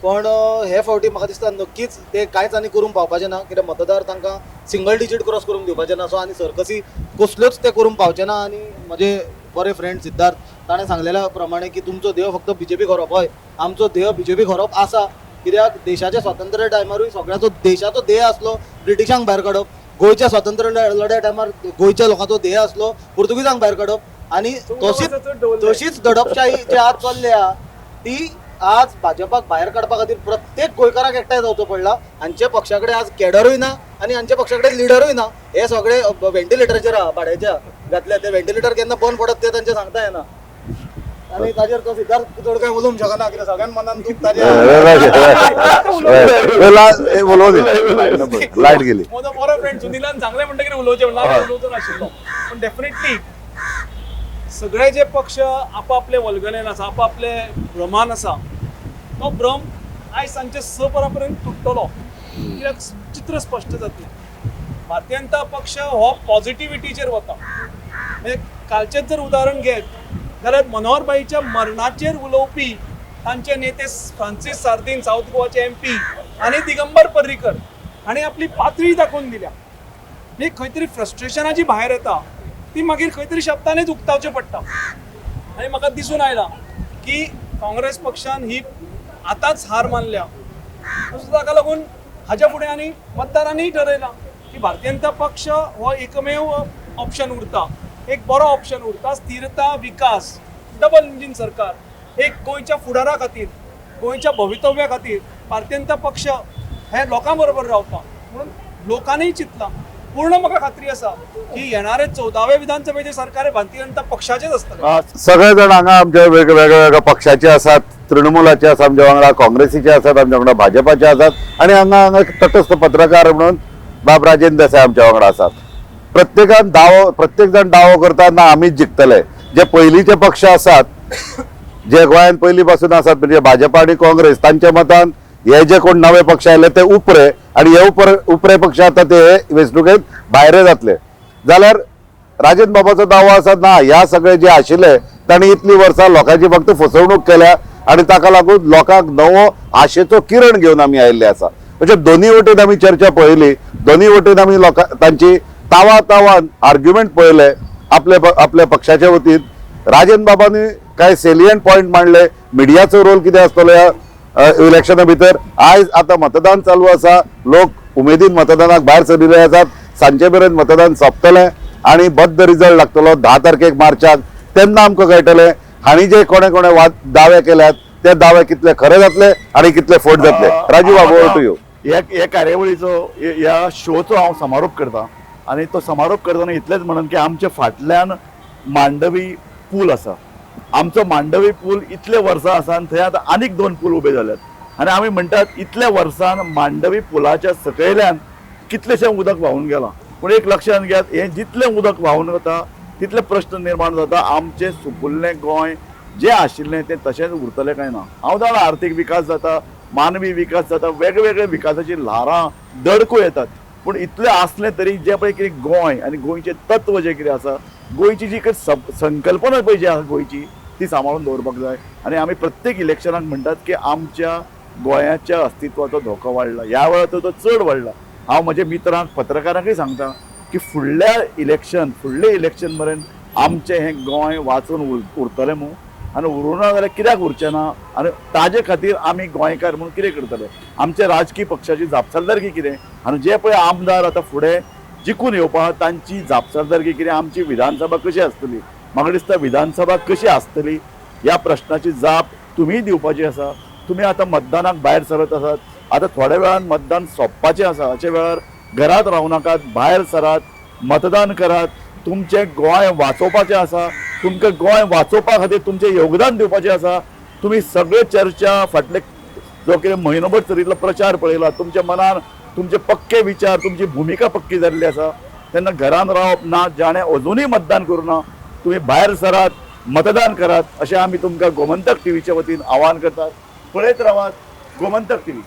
पण हे फावटी म्हाका दिसता नक्कीच ते कांयच आनी करूंक पावपाचे ना, कित्याक मतदार तांकां सिंगल डिजीट क्रॉस करूंक दिवपाचे ना. सो आनी सर्कसी कसल्योच ते करूंक पावचे ना. आनी म्हजे बरे फ्रेंड सिद्धार्थ ताणें सांगलेल्या प्रमाणे की तुमचो ध्येय फक्त बीजेपी खरोप, हय आमचो ध्येय बीजेपी खरोप आसा, कित्याक देशाच्या स्वातंत्र्य टायमारूय सगळ्याचो देशाचो ध्येय आसलो ब्रिटिशांक भायर काडप, गोंयच्या स्वातंत्र्य लढ्या टायमार गोंयच्या लोकांचो ध्येय आसलो पुर्तुगीजांक भायर काडप. आनी तशीच दडपशाही जी आज चल्ल्या ती आज भाजपाक भायर काडपा खातीर प्रत्येक गोंयकाराक एकठांय जावचो पडला. हांच्या पक्षा कडेन आज कॅडरूय ना आनी हांच्या पक्षा कडेन लिडरूय ना. हे सगळे व्हेंटिलेटराचेर भाड्याच्या घातल्या, ते व्हेंटिलेटर केन्ना बंद पडत ते तांचे सांगता येना. आनी ताजेर तो सिद्धार्थ चड कांय उलोवंक शकना, कित्याक सगळ्यां मनान दूख ताजेर. लायट गेली. म्हजो बरो फ्रेंड सुनीलान सांगलें म्हणटकीर उलोवचें म्हणल्यार उलोवचो नाशिल्लो. पूण डेफिनेटली सगळे जे पक्ष आपापले वल्गलेन आसा, आपापले भ्रमान आसा, तो भ्रम आयज सांजचे 6 वरां पर्यंत तुट्टलो, कित्याक चित्र स्पश्ट जातलें. भारतीय जनता पक्ष हो पॉझिटिविटीचेर वता. म्हणजे कालचेंच जर उदाहरण घेत जाल्यार मनोहरबाईच्या मरणाचेर उलोवपी तांचे नेते फ्रांसीस सार्दीन, सावथ गोवाचे MP आनी दिगंबर पर्रीकर हांणी आपली पातळी दाखोवन दिल्या. म्हणजे खंय तरी फ्रस्ट्रेशनां जी भायर येता ती मागीर खंय तरी शब्दांनीच उक्तावचें पडटा. आनी म्हाका दिसून आयलां की काँग्रेस पक्षान ही आतांच हार मानल्या, ताका लागून हाज्या फुडें आनी मतदारांनीय ठरयलां की भारतीय जनता पक्ष हो एकमेव ऑप्शन उरता, एक बरो ऑप्शन उरता. स्थिरता, विकास, डबल इंजीन सरकार, एक गोंयच्या फुडारा खातीर, गोंयच्या भवितव्या खातीर भारतीय जनता पक्ष हे लोकां बरोबर रावता म्हणून लोकांनीय चिंतलां. पूर्ण म्हाका खात्री आसा की येणारे 14वे विधानसभेचे सरकार भारतीय जनता पक्षाचेच आसतलें. सगळे जण हांगा आमच्या वेगवेगळ्या वेगळ्या पक्षाचे आसात, तृणमूलाचे आसा आमच्या वांगडा, काँग्रेसीचे आसात आमच्या वांगडा, भाजपाचे आसात आनी हांगा हांगा तटस्थ पत्रकार म्हणून बाब राजेंद्र देसाय आमच्या वांगडा आसात. प्रत्येकान दावो, प्रत्येक जाण दावो करता ना आमीच जिखतले. जे पयलींचे पक्ष आसात, जे गोंयांत पयलीं पासून आसात, म्हणजे भाजपा आनी काँग्रेस, तांच्या मतान हे जे कोण नवे पक्ष आयले ते उपरे आनी हे उपरे पक्ष आतां ते वेंचणुकेंत भायरे जातले. जाल्यार राजेंद्र बाबाचो दावो आसा ना ह्या सगळे जे आशिल्ले तांणी इतलीं वर्सां लोकांची फक्त फसवणूक केल्या आनी ताका लागून लोकांक नवो आशेचो किरण घेवन आमी आयिल्ले आसा. म्हणजे दोनूय वटेन आमी चर्चा पळयली, दोनूय वटेन आमी लोकां तांची तावा तावान आर्ग्युमेंट पळयले आपल्या आपल्या पक्षाच्या वतीन. राजेंद्र बाबांनी कांय सेलियंट पॉयंट मांडले, मिडियाचो रोल कितें आसतलो ह्या इलेक्शना भितर. आयज आतां मतदान चालू आसा, लोक उमेदीन मतदानाक भायर सरिल्ले आसात. सांजे मेरेन मतदान सोंपतलें आनी बद्द रिजल्ट लागतलो 10 तारखेक मार्चाक, तेन्ना आमकां कळटलें हांणी जे कोणे कोणे दावे केल्यात ते दावे कितले खरे जातले आनी कितले फट जातले. राजू बाबू, ओवर टू you. ह्या कार्यावळीचो, ह्या शोचो हांव समारोप करता आनी तो समारोप करतना इतलेंच म्हणून की आमच्या फाटल्यान मांडवी पूल आसा. आमचो मांडवी पूल इतले वर्सां आसा आनी थंय आतां आनीक 2 पूल उबे जाल्यात आनी आमी म्हणटात इतल्या वर्सान मांडवी पुलाच्या सकयल्यान कितलेशें उदक व्हांवून गेलां. पूण एक लक्षांत घेयात, हें जितलें उदक व्हांवून वता तितले प्रश्न निर्माण जाता. आमचें सुपुल्लें गोंय जें आशिल्लें तें तशेंच उरतलें काय ना. हांव जाणा आर्थीक विकास जाता, मानवी विकास जाता, वेगवेगळे विकासाचीं ल्हारां दडको येतात, पूण इतलें आसलें तरी जें पळय कितें गोंय आनी गोंयचें तत्व जें कितें आसा, गोंयची जी कितें संकल्पना पळय जी आसा गोंयची ती सांबाळून दवरपाक जाय. आनी आमी प्रत्येक इलेक्शनाक म्हणटात की आमच्या गोंयाच्या अस्तित्वाचो धोको वाडला, ह्या वेळार तर तो चड वाडला. हांव म्हज्या मित्रांक, पत्रकारांकय सांगता की फुडल्या इलेक्शन, फुडले इलेक्शन मेरेन आमचें हें गोंय वाचून उरतलें मू, आनी उरूना जाल्यार कित्याक उरचें ना, आनी ताजे खातीर आमी गोंयकार म्हणून कितें करतले, आमच्या राजकीय पक्षाची जापसालदारकी कितें, आनी जे पळय आमदार आतां फुडें जिखून येवपा तांची जापसालदारकी कितें, आमची विधानसभा कशी आसतली. म्हाका दिसता विधानसभा कशी आसतली ह्या प्रश्नाची जाप तुमीय दिवपाची आसा. तुमी आतां मतदानाक भायर सरत आसात, आतां थोड्या वेळान मतदान सोंपपाचें आसा, अशे वेळार घरांत रावूं नाकात, भायर सरात, मतदान करात. तुमचें गोंय वाचोवपाचें आसा, तुमकां गोंय वाचोवपा खातीर तुमचें योगदान दिवपाचें आसा. तुमी सगळे चर्चा फाटले जो कितें म्हयनोभर चलिल्लो प्रचार पळयला, तुमच्या मनान तुमचे पक्के विचार, तुमची भुमिका पक्की जाल्ली आसा. तेन्ना घरान रावप ना, जाणें अजुनूय मतदान करूं ना, तुमी भायर सरात, मतदान करात, अशें आमी तुमकां गोमंतक टीव्हीच्या वतीन आवाहन करतात. पळयत रावात गोमंतक टीव्ही.